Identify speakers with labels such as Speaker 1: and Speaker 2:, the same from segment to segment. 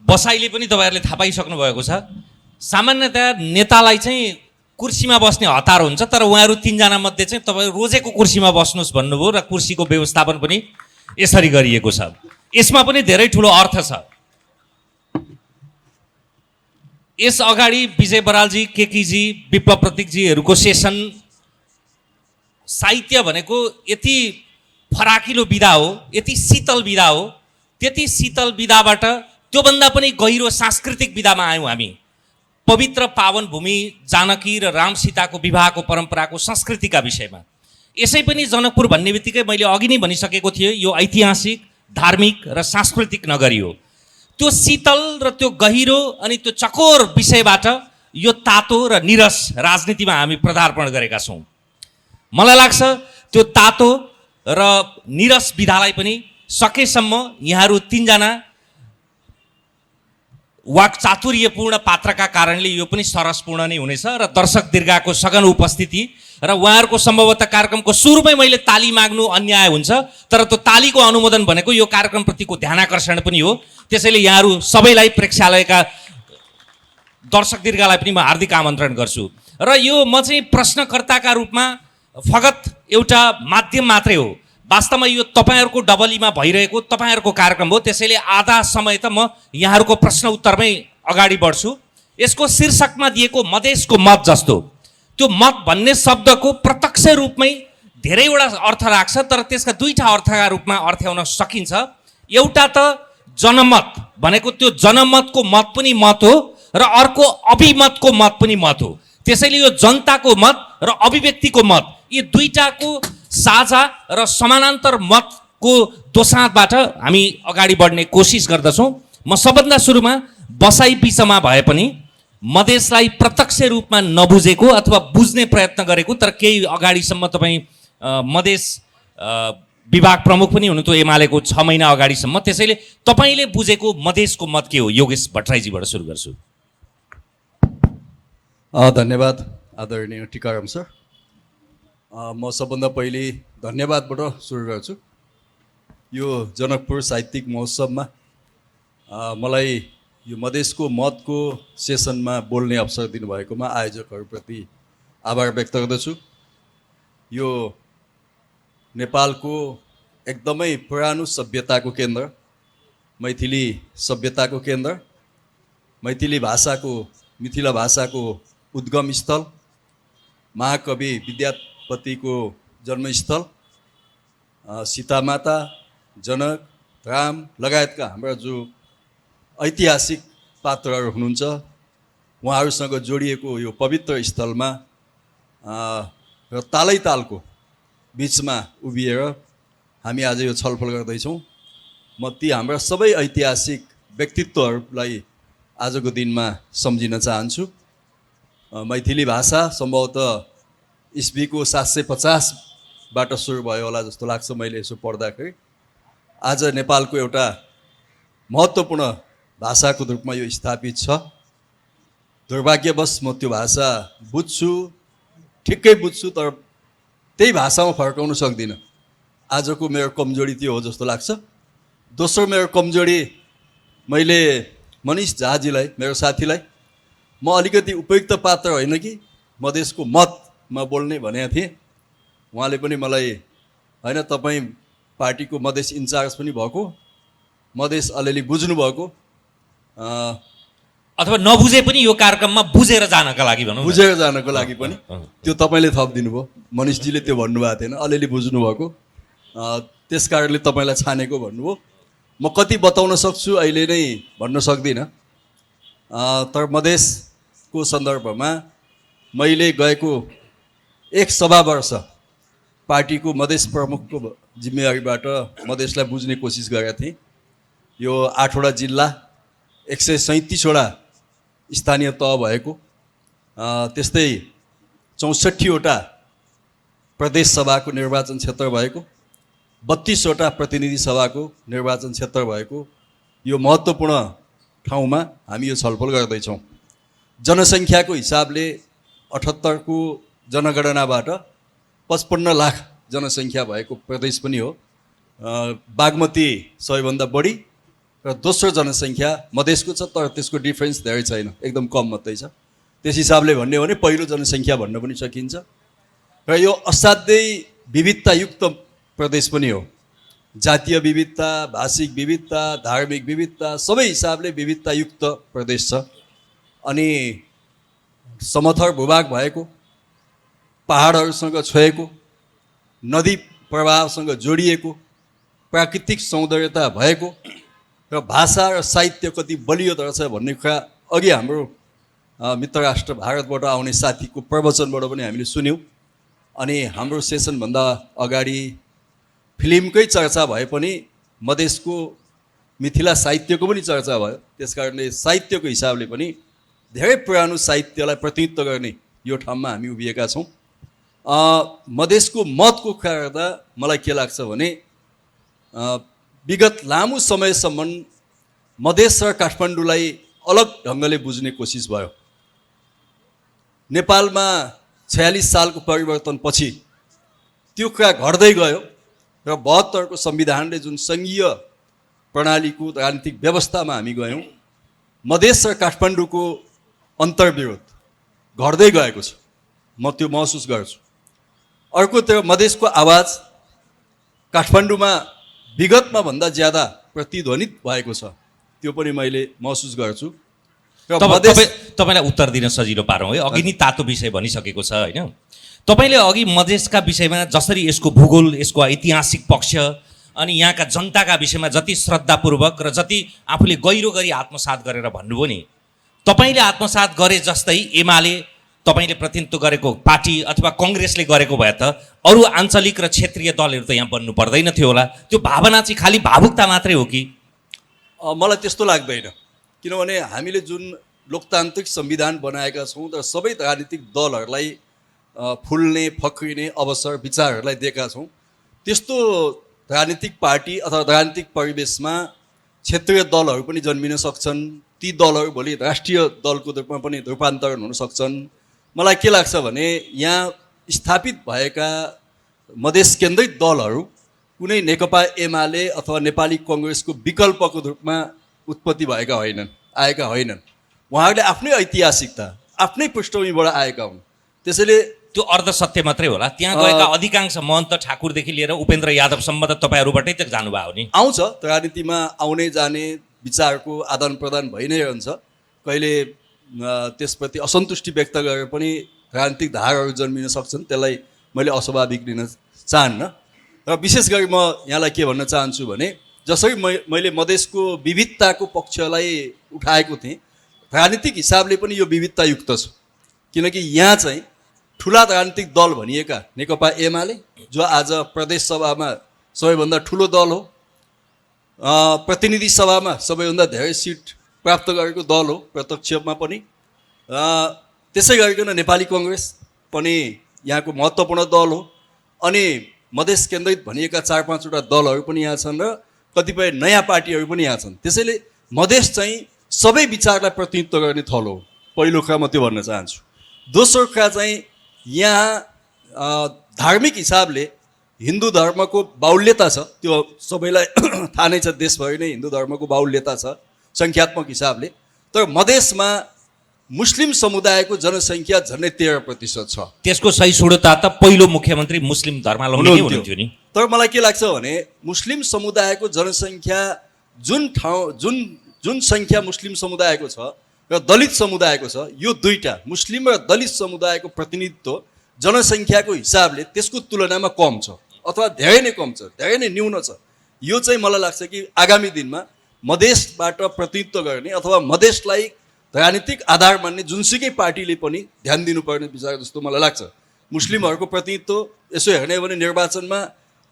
Speaker 1: बसाइले पनि तपाईँहरूले थाहा पाइसक्नु भएको छ। सामान्यतया नेतालाई चाहिँ कुर्सीमा बस्ने हतार हुन्छ, तर उहाँहरू तीनजना मध्ये चाहिँ तपाईँ रोजेको कुर्सीमा बस्नुहोस् भन्नुभयो र कुर्सीको व्यवस्थापन पनि यसरी गरिएको छ। यसमा पनि धेरै ठुलो अर्थ छ। यस अगाडि विजय बरालजी, केकीजी, विप्लव प्रतीकजीहरूको सेसन साहित्य भनेको यति फराकिलो विधा हो, यति शीतल विधा हो, त्यति शीतल विधाबाट त्योभन्दा पनि गहिरो सांस्कृतिक विधामा आयौँ हामी। पवित्र पावन भूमि जानकी र राम सीताको विवाहको परम्पराको संस्कृतिका विषयमा। यसै पनि जनकपुर भन्ने बित्तिकै मैले अघि नै भनिसकेको थिएँ, यो ऐतिहासिक, धार्मिक र सांस्कृतिक नगरी हो। त्यो शीतल र त्यो गहिरो अनि त्यो चकोर विषयबाट यो तातो र निरस राजनीतिमा हामी पदार्पण गरेका छौँ। मलाई लाग्छ त्यो तातो र निरस विधालाई पनि सकेसम्म यहाँहरू तीनजना वाक चातुर्यपूर्ण पात्रका कारणले यो पनि सरसपूर्ण नै हुनेछ र दर्शक दीर्घाको सघन उपस्थिति र उहाँहरूको सम्भवतः कार्यक्रमको सुरुमै मैले ताली माग्नु अन्याय हुन्छ, तर त्यो तालीको अनुमोदन भनेको यो कार्यक्रमप्रतिको ध्यानाकर्षण पनि हो। त्यसैले यहाँहरू सबैलाई, प्रेक्षालयका दर्शक दीर्घालाई पनि म हार्दिक आमन्त्रण गर्छु। र यो म चाहिँ प्रश्नकर्ताका रूपमा फगत एउटा माध्यम मात्रै हो। वास्तवमा यो तपाईँहरूको डबलीमा भइरहेको तपाईँहरूको कार्यक्रम हो, त्यसैले आधा समय त म यहाँहरूको प्रश्न उत्तरमै अगाडि बढ्छु। यसको शीर्षकमा दिएको मधेसको मत जस्तो, त्यो मत भन्ने शब्दको प्रत्यक्ष रूपमै धेरैवटा अर्थ राख्छ, तर त्यसका दुईटा अर्थका रूपमा अर्थ्याउन सकिन्छ। एउटा त जनमत भनेको त्यो जनमतको मत पनि मत हो र अर्को अभिमतको मत पनि मत हो। त्यसैले यो जनताको मत र अभिव्यक्तिको मत, यी दुईटाको साझा र समानान्तर मतको दोसाँधबाट हामी अगाडि बढ्ने कोसिस गर्दछौँ। म सबभन्दा सुरुमा बसाइ बिचमा भए पनि मधेसलाई प्रत्यक्ष रूपमा नबुझेको अथवा बुझ्ने प्रयत्न गरेको, तर केही अगाडिसम्म तपाईँ मधेस विभाग प्रमुख पनि हुनुहुन्थ्यो एमालेको 6 महिना अगाडिसम्म। त्यसैले तपाईँले बुझेको मधेसको मत के हो? योगेश भट्टराईजीबाट सुरु गर्छु।
Speaker 2: धन्यवाद आदरणीय टिकाराम सर। म सबभन्दा पहिले धन्यवादबाट सुरु गर्छु। यो जनकपुर साहित्यिक महोत्सवमा मलाई यो मधेसको मतको सेसनमा बोल्ने अवसर दिनुभएकोमा आयोजकहरूप्रति आभार व्यक्त गर्दछु। यो नेपालको एकदमै पुरानो सभ्यताको केन्द्र, मैथिली सभ्यताको केन्द्र, मिथिला भाषाको उद्गम स्थल, महाकवि विद्यापतिको जन्मस्थल, सीतामाता, जनक, राम लगायतका हाम्रा जो ऐतिहासिक पात्रहरू हुनुहुन्छ उहाँहरूसँग जोडिएको यो पवित्र स्थलमा र तालै तालको बिचमा उभिएर हामी आज यो छलफल गर्दैछौँ। म ती हाम्रा सबै ऐतिहासिक व्यक्तित्वहरूलाई आजको दिनमा सम्झिन चाहन्छु। मैथिली भाषा सम्भवतः इस्वीको 750बाट सुरु भयो होला जस्तो लाग्छ मैले यसो पढ्दाखेरि। आज नेपालको एउटा महत्त्वपूर्ण भाषाको रूपमा यो स्थापित छ। दुर्भाग्यवश म त्यो भाषा बुझ्छु, ठिक्कै बुझ्छु, तर त्यही भाषामा फर्काउन सक्दिनँ। आजको मेरो कमजोरी त्यो हो जस्तो लाग्छ। दोस्रो मेरो कमजोरी, मैले मनिष झाजीलाई, मेरो साथीलाई म अलिकति उपयुक्त पात्र होइन कि मधेसको मतमा बोल्ने भनेको थिएँ। उहाँले पनि मलाई होइन तपाईँ पार्टीको मधेस इन्चार्ज पनि भएको, मधेस अलिअलि बुझ्नुभएको,
Speaker 1: अथवा नबुझे पनि यो कार्यक्रममा बुझेर जानको लागि भनौँ,
Speaker 2: बुझेर जानको लागि पनि त्यो तपाईँले थप दिनुभयो। मनिषजीले त्यो भन्नुभएको थिएन, अलिअलि बुझ्नुभएको, त्यस कारणले तपाईँलाई छानेको भन्नुभयो। म कति बताउन सक्छु अहिले नै भन्न सक्दिनँ, तर मधेसको सन्दर्भमा मैले गएको 1 सवा वर्ष पार्टीको मधेस प्रमुखको जिम्मेवारीबाट मधेसलाई बुझ्ने कोसिस गरेका थिएँ। यो 8वटा जिल्ला, 137वटा स्थानीय तह भएको, त्यस्तै 64वटा प्रदेश सभाको निर्वाचन क्षेत्र भएको, 32वटा प्रतिनिधि सभाको निर्वाचन क्षेत्र भएको यो महत्त्वपूर्ण ठाउँमा हामी यो छलफल गर्दैछौँ। जनसङ्ख्याको हिसाबले 78को जनगणनाबाट 55 लाख जनसङ्ख्या भएको प्रदेश पनि हो। बागमती सबैभन्दा बढी र दोस्रो जनसङ्ख्या मधेसको छ, तर त्यसको डिफ्रेन्स धेरै छैन, एकदम कम मात्रै छ। त्यस हिसाबले भन्ने हो भने पहिलो जनसङ्ख्या भन्न पनि सकिन्छ। र यो असाध्यै विविधतायुक्त प्रदेश पनि हो। जातीय विविधता, भाषिक विविधता, धार्मिक विविधता, सबै हिसाबले विविधतायुक्त प्रदेश छ। अनि समथर भूभाग भएको, पहाडहरूसँग छोएको, नदी प्रवाहसँग जोडिएको, प्राकृतिक सौन्दर्यता भएको र भाषा र साहित्य कति बलियो रहेछ भन्ने कुरा अघि हाम्रो मित्र राष्ट्र भारतबाट आउने साथीको प्रवचनबाट पनि हामीले सुन्यौँ। अनि हाम्रो सेसनभन्दा अगाडि फिल्मकै चर्चा भए पनि मधेसको मिथिला साहित्यको पनि चर्चा भयो। त्यस कारणले साहित्यको हिसाबले पनि धेरै पुरानो साहित्यलाई प्रतिनिधित्व गर्ने यो ठाउँमा हामी उभिएका छौँ। मधेसको मतको कुरा गर्दा मलाई के लाग्छ भने विगत लामो समयसम्म मधेस र काठमाडौँलाई अलग ढङ्गले बुझ्ने कोसिस भयो। नेपालमा 46 सालको परिवर्तनपछि त्यो कुरा घट्दै गयो र 72 को संविधानले जुन सङ्घीय प्रणालीको राजनीतिक व्यवस्थामा हामी गयौँ, मधेस र काठमाडौँको अन्तर्विरोध घट्दै गएको छ, म त्यो महसुस गर्छु। अर्कोतिर मधेसको आवाज काठमाडौँमा विगतमा भन्दा ज्यादा प्रतिध्वनित भएको छ, त्यो पनि मैले महसुस गर्छु। र
Speaker 1: तपाईँलाई उत्तर दिन सजिलो पारौँ है, अघि नै तातो विषय भनिसकेको छ होइन। तपाईँले अघि मधेसका विषयमा जसरी यसको भूगोल, यसको ऐतिहासिक पक्ष अनि यहाँका जनताका विषयमा जति श्रद्धापूर्वक र जति आफूले गहिरो गरी आत्मसात गरेर भन्नुभयो नि, तपाईँले आत्मसात गरे जस्तै एमाले तपाईँले प्रतिनिधित्व गरेको पार्टी अथवा कङ्ग्रेसले गरेको भए त अरू आञ्चलिक र क्षेत्रीय दलहरू त यहाँ बन्नु पर्दैन थियो होला। त्यो भावना चाहिँ खालि भावुकता मात्रै हो कि?
Speaker 2: मलाई त्यस्तो लाग्दैन, किनभने हामीले जुन लोकतान्त्रिक संविधान बनाएका छौँ र सबै राजनीतिक दलहरूलाई फुल्ने फक्रिने अवसर विचारहरूलाई दिएका छौँ, त्यस्तो राजनीतिक पार्टी अथवा राजनीतिक परिवेशमा क्षेत्रीय दलहरू पनि जन्मिन सक्छन्। ती दलहरू भोलि राष्ट्रिय दलको रूपमा पनि रूपान्तरण हुन सक्छन्। मलाई के लाग्छ भने यहाँ स्थापित भएका मधेस केन्द्रित दलहरू कुनै नेकपा एमाले अथवा नेपाली कङ्ग्रेसको विकल्पको रूपमा उत्पत्ति भएका होइनन्, आएका होइनन्। उहाँहरूले आफ्नै ऐतिहासिकता, आफ्नै पृष्ठभूमिबाट आएका हुन्। त्यसैले
Speaker 1: त्यो अर्धसत्य मात्रै होला। त्यहाँ गएका अधिकांश महन्त ठाकुरदेखि लिएर उपेन्द्र यादवसम्म त तपाईँहरूबाटै त जानुभयो नि।
Speaker 2: आउँछ, राजनीतिमा आउने जाने विचारको आदान प्रदान भइ नै रहन्छ। कहिले त्यसप्रति असन्तुष्टि व्यक्त गरेर पनि राजनीतिक धाराहरू जन्मिन सक्छन्, त्यसलाई मैले अस्वाभाविक लिन चाहन्न। र विशेष गरी म यहाँलाई के भन्न चाहन्छु भने जसरी मैले मधेसको विविधताको पक्षलाई उठाएको थिएँ, राजनीतिक हिसाबले पनि यो विविधतायुक्त छ। किनकि यहाँ चाहिँ ठुला राजनीतिक दल भनिएका नेकपा एमाले, जो आज प्रदेश सभामा सबैभन्दा ठुलो दल हो, प्रतिनिधि सभामा सबैभन्दा धेरै सिट प्राप्त गरेको दल हो प्रत्यक्षमा पनि, त्यसै गरिकन नेपाली कङ्ग्रेस पनि यहाँको महत्त्वपूर्ण दल हो। अनि मधेस केन्द्रित भनिएका 4-5वटा दलहरू पनि यहाँ छन् र कतिपय नयाँ पार्टीहरू पनि यहाँ छन्। त्यसैले मधेस चाहिँ सबै विचारलाई प्रतिनिधित्व गर्ने थलो हो। पहिलो कुरा म त्यो भन्न चाहन्छु। दोस्रो कुरा चाहिँ यहाँ धार्मिक हिसाबले हिन्दू धर्मको बाहुल्यता छ, त्यो सबैलाई थाहा नै छ। देशभरि नै हिन्दू धर्मको बाहुल्यता छ सङ्ख्यात्मक हिसाबले। तर मधेसमा मुस्लिम समुदायको जनसङ्ख्या झन्डै 13% छ।
Speaker 1: त्यसको सहिष्णुता त पहिलो मुख्यमन्त्री मुस्लिम धर्मावलम्बी नै हुनुहुन्थ्यो नि।
Speaker 2: तर मलाई के लाग्छ भने मुस्लिम समुदायको जनसङ्ख्या जुन सङ्ख्या मुस्लिम समुदायको छ र दलित समुदायको छ, यो दुईटा मुस्लिम र दलित समुदायको प्रतिनिधित्व जनसङ्ख्याको हिसाबले त्यसको तुलनामा कम छ, अथवा धेरै नै कम छ, धेरै नै न्यून छ। यो चाहिँ मलाई लाग्छ कि आगामी दिनमा मधेसबाट प्रतिनिधित्व गर्ने अथवा मधेसलाई राजनीतिक आधार मान्ने जुनसुकै पार्टीले पनि ध्यान दिनुपर्ने विचार जस्तो मलाई लाग्छ। मुस्लिमहरूको प्रतिनिधित्व यसो हेर्ने हो भने निर्वाचनमा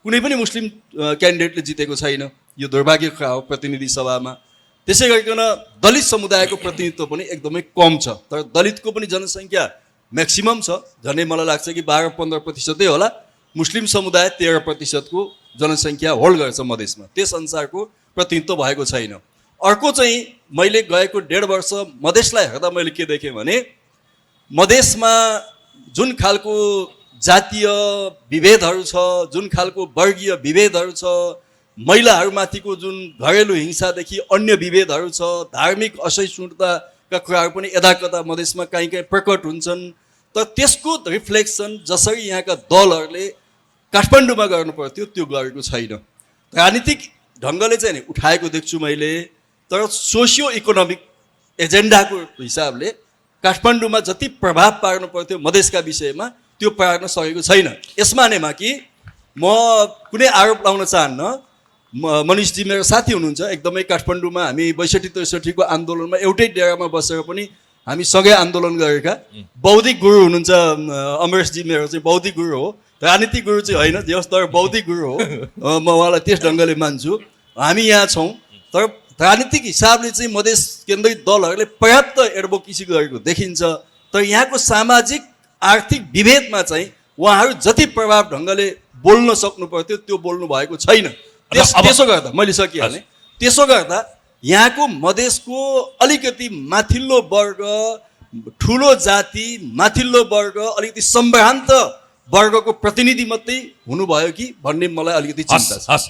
Speaker 2: कुनै पनि मुस्लिम क्यान्डिडेटले जितेको छैन, यो दुर्भाग्य कुरा हो प्रतिनिधि सभामा। त्यसै गरिकन दलित समुदायको प्रतिनिधित्व पनि एकदमै कम छ। तर दलितको पनि जनसङ्ख्या म्याक्सिमम छ, झन्डै मलाई लाग्छ कि 12-15% होला। मुस्लिम समुदाय 13%को जनसङ्ख्या होल्ड गर्छ मधेसमा, त्यस अनुसारको प्रतिनिधित्व भएको छैन। अर्को चाहिँ मैले गएको 1.5 वर्ष मधेसलाई हेर्दा मैले के देखेँ भने मधेसमा जुन खालको जातीय विभेदहरू छ, जुन खालको वर्गीय विभेदहरू छ, महिलाहरूमाथिको जुन घरेलु हिंसादेखि अन्य विभेदहरू छ, धार्मिक असहिष्णुताका कुराहरू पनि यदाकदा मधेसमा काहीँ काहीँ प्रकट हुन्छन्। तर त्यसको रिफ्लेक्सन जसरी यहाँका दलहरूले काठमाडौँमा गर्नु पर्थ्यो त्यो गरेको छैन। राजनीतिक ढङ्गले चाहिँ नि उठाएको देख्छु मैले, तर सोसियो इकोनोमिक एजेन्डाको हिसाबले काठमाडौँमा जति प्रभाव पार्नु पर्थ्यो मधेसका विषयमा त्यो पार्न सकेको छैन। यसमा नेमा कि म कुनै आरोप लाउन चाहन्न। मनिषजी मेरो साथी हुनुहुन्छ एकदमै। काठमाडौँमा हामी 62-63 आन्दोलनमा एउटै डेरामा बसेर पनि हामी सँगै आन्दोलन गरेका बौद्धिक गुरु हुनुहुन्छ अमरेशजी। मेरो चाहिँ बौद्धिक गुरु हो, राजनीतिक गुरु चाहिँ होइन, जे होस्, तर बौद्धिक गुरु हो। म उहाँलाई त्यस ढङ्गले मान्छु। हामी यहाँ छौँ, तर राजनीतिक हिसाबले चाहिँ मधेस केन्द्रित दलहरूले पर्याप्त एडभोकेसी गरेको देखिन्छ। तर यहाँको सामाजिक आर्थिक विभेदमा चाहिँ उहाँहरू जति प्रभाव ढङ्गले बोल्न सक्नु पर्थ्यो त्यो बोल्नु भएको छैन। त्यसो गर्दा मैले सकिहालेँ। त्यसो गर्दा यहाँको मधेसको अलिकति माथिल्लो वर्ग, ठुलो जाति, माथिल्लो वर्ग, अलिकति सम्भ्रान्त वर्गको प्रतिनिधि मात्रै हुनुभयो कि भन्ने मलाई अलिकति चिन्ता छ।
Speaker 1: हस्,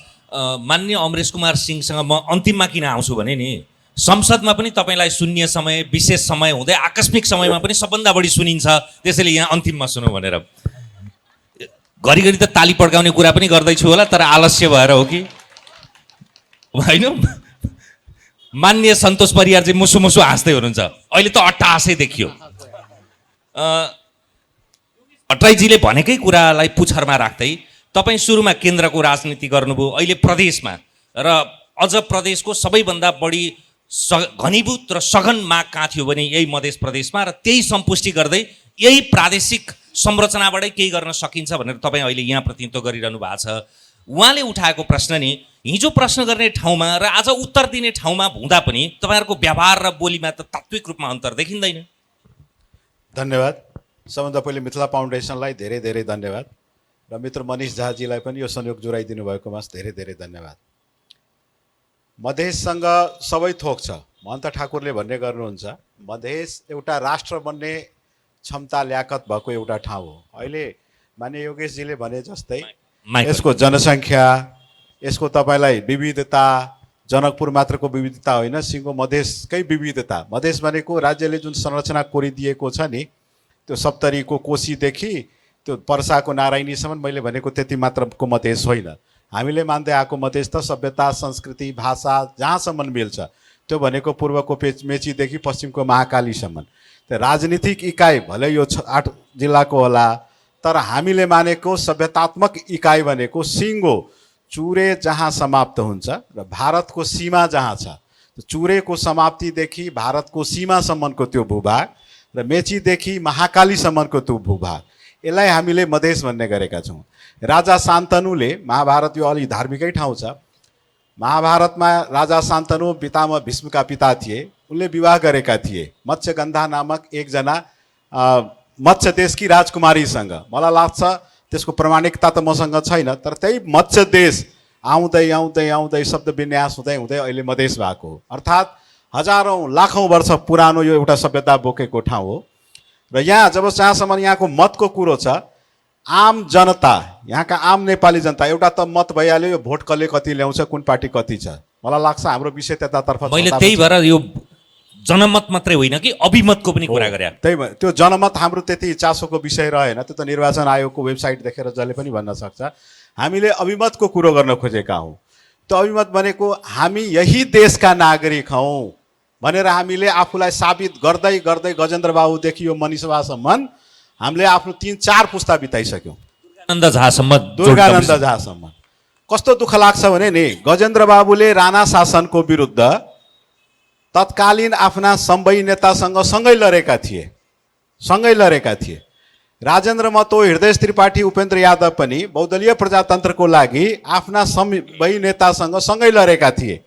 Speaker 1: मान्य अमरेश कुमार सिंहसँग म अन्तिममा किन आउँछु भने नि, संसदमा पनि तपाईँलाई शून्य समय, विशेष समय हुँदै आकस्मिक समयमा पनि सबभन्दा बढी सुनिन्छ। त्यसैले यहाँ अन्तिममा सुनौँ भनेर घरिघरि त ताली पड्काउने कुरा पनि गर्दैछु होला, तर आलस्य भएर हो कि होइन? मान्य सन्तोष परियार चाहिँ मुसु मुसु हाँस्दै हुनुहुन्छ। अहिले त अट्टहासै देखियो। भट्टराईजीले भनेकै कुरालाई पुछरमा राख्दै तपाईँ सुरुमा केन्द्रको राजनीति गर्नुभयो, अहिले प्रदेशमा, र अझ प्रदेशको सबैभन्दा बढी घनीभूत र सघन माग कहाँ थियो भने यही मधेस प्रदेशमा, र त्यही सम्पुष्टि गर्दै यही प्रादेशिक संरचनाबाटै केही गर्न सकिन्छ भनेर तपाईँ अहिले यहाँ प्रतिनिधित्व गरिरहनु भएको छ। उहाँले उठाएको प्रश्न नि हिजो प्रश्न गर्ने ठाउँमा र आज उत्तर दिने ठाउँमा हुँदा पनि तपाईँहरूको व्यवहार र बोलीमा त तात्विक रूपमा अन्तर देखिँदैन।
Speaker 3: धन्यवाद। सबभन्दा पहिले मिथिला फाउन्डेसनलाई धेरै धेरै धन्यवाद, र मित्र मनिष झाजीलाई पनि यो संयोग जुराइदिनु भएकोमा धेरै धेरै धन्यवाद। मधेससँग सबै थोक छ। महन्त ठाकुरले भन्ने गर्नुहुन्छ, मधेस एउटा राष्ट्र बन्ने क्षमता ल्याकत भएको एउटा ठाउँ हो। अहिले मान्य योगेशजीले भने जस्तै यसको जनसङ्ख्या, यसको तपाईँलाई विविधता, जनकपुर मात्रको विविधता होइन, सिङ्गो मधेसकै विविधता। मधेस भनेको राज्यले जुन संरचना कोरिदिएको छ नि, त्यो सप्तरीको कोसीदेखि त्यो पर्साको नारायणीसम्म मैले भनेको त्यति मात्रको मधेस होइन। हामीले मान्दै आएको मधेस त सभ्यता, संस्कृति, भाषा जहाँसम्म मिल्छ त्यो भनेको पूर्वको मेचीदेखि पश्चिमको महाकालीसम्म। त्यो राजनीतिक इकाइ भले यो 8 जिल्लाको होला, तर हामीले मानेको सभ्यतात्मक इकाइ भनेको सिङ्गो चुरे जहाँ समाप्त हुन्छ र भारतको सीमा जहाँ छ, चुरेको समाप्तिदेखि भारतको सीमासम्मको त्यो भूभाग र मेचीदेखि महाकालीसम्मको त्यो भूभाग, यसलाई हामीले मधेस भन्ने गरेका छौँ। राजा शान्तनुले, महाभारत यो अलि धार्मिकै ठाउँ छ, महाभारतमा राजा शान्तनु पितामह भीष्मका पिता थिए। उनले विवाह गरेका थिए मत्स्यगन्धा नामक एकजना मत्स्य देशकी राजकुमारीसँग। मलाई लाग्छ त्यसको प्रामाणिकता त मसँग छैन, तर त्यही मत्स्य देश आउँदै आउँदै आउँदै शब्द विन्यास हुँदै हुँदै अहिले मधेस भएको हो। अर्थात् हजारौँ लाखौँ वर्ष पुरानो यो एउटा सभ्यता बोकेको ठाउँ हो। र यहाँ जहाँसम्म यहाँको मतको कुरो छ, आम जनता, यहाँका आम नेपाली जनता, एउटा त मत भइहाल्यो, यो भोट कसले कति ल्याउँछ, कुन पार्टी कति छ। मलाई लाग्छ हाम्रो विषय त्यतातर्फ
Speaker 1: मैले त्यही भएर यो जनमत मात्रै होइन कि अभिमतको पनि कुरा गरे।
Speaker 3: त्यही भएर त्यो जनमत हाम्रो त्यति चासोको विषय रहेन। त्यो त निर्वाचन आयोगको वेबसाइट देखेर जसले पनि भन्न सक्छ। हामीले अभिमतको कुरो गर्न खोजेका हौँ। त्यो अभिमत भनेको हामी यही देशका नागरिक हौँ भनेर हामीले आफूलाई साबित गर्दै गर्दै गजेन्द्र बाबुदेखि यो मनिषवासम्म हामीले आफ्नो 3-4 पुस्ता बिताइसक्यौँ। दुर्गानन्द झासम्म। कस्तो दुःख लाग्छ भने नि, गजेन्द्र बाबुले राणा शासनको विरुद्ध तत्कालीन आफ्ना सम्वयी नेतासँग सँगै लडेका थिए। राजेन्द्र महतो, हृदय त्रिपाठी, उपेन्द्र यादव पनि बहुदलीय प्रजातन्त्रको लागि आफ्ना सम्वयी नेतासँग सँगै लडेका थिए।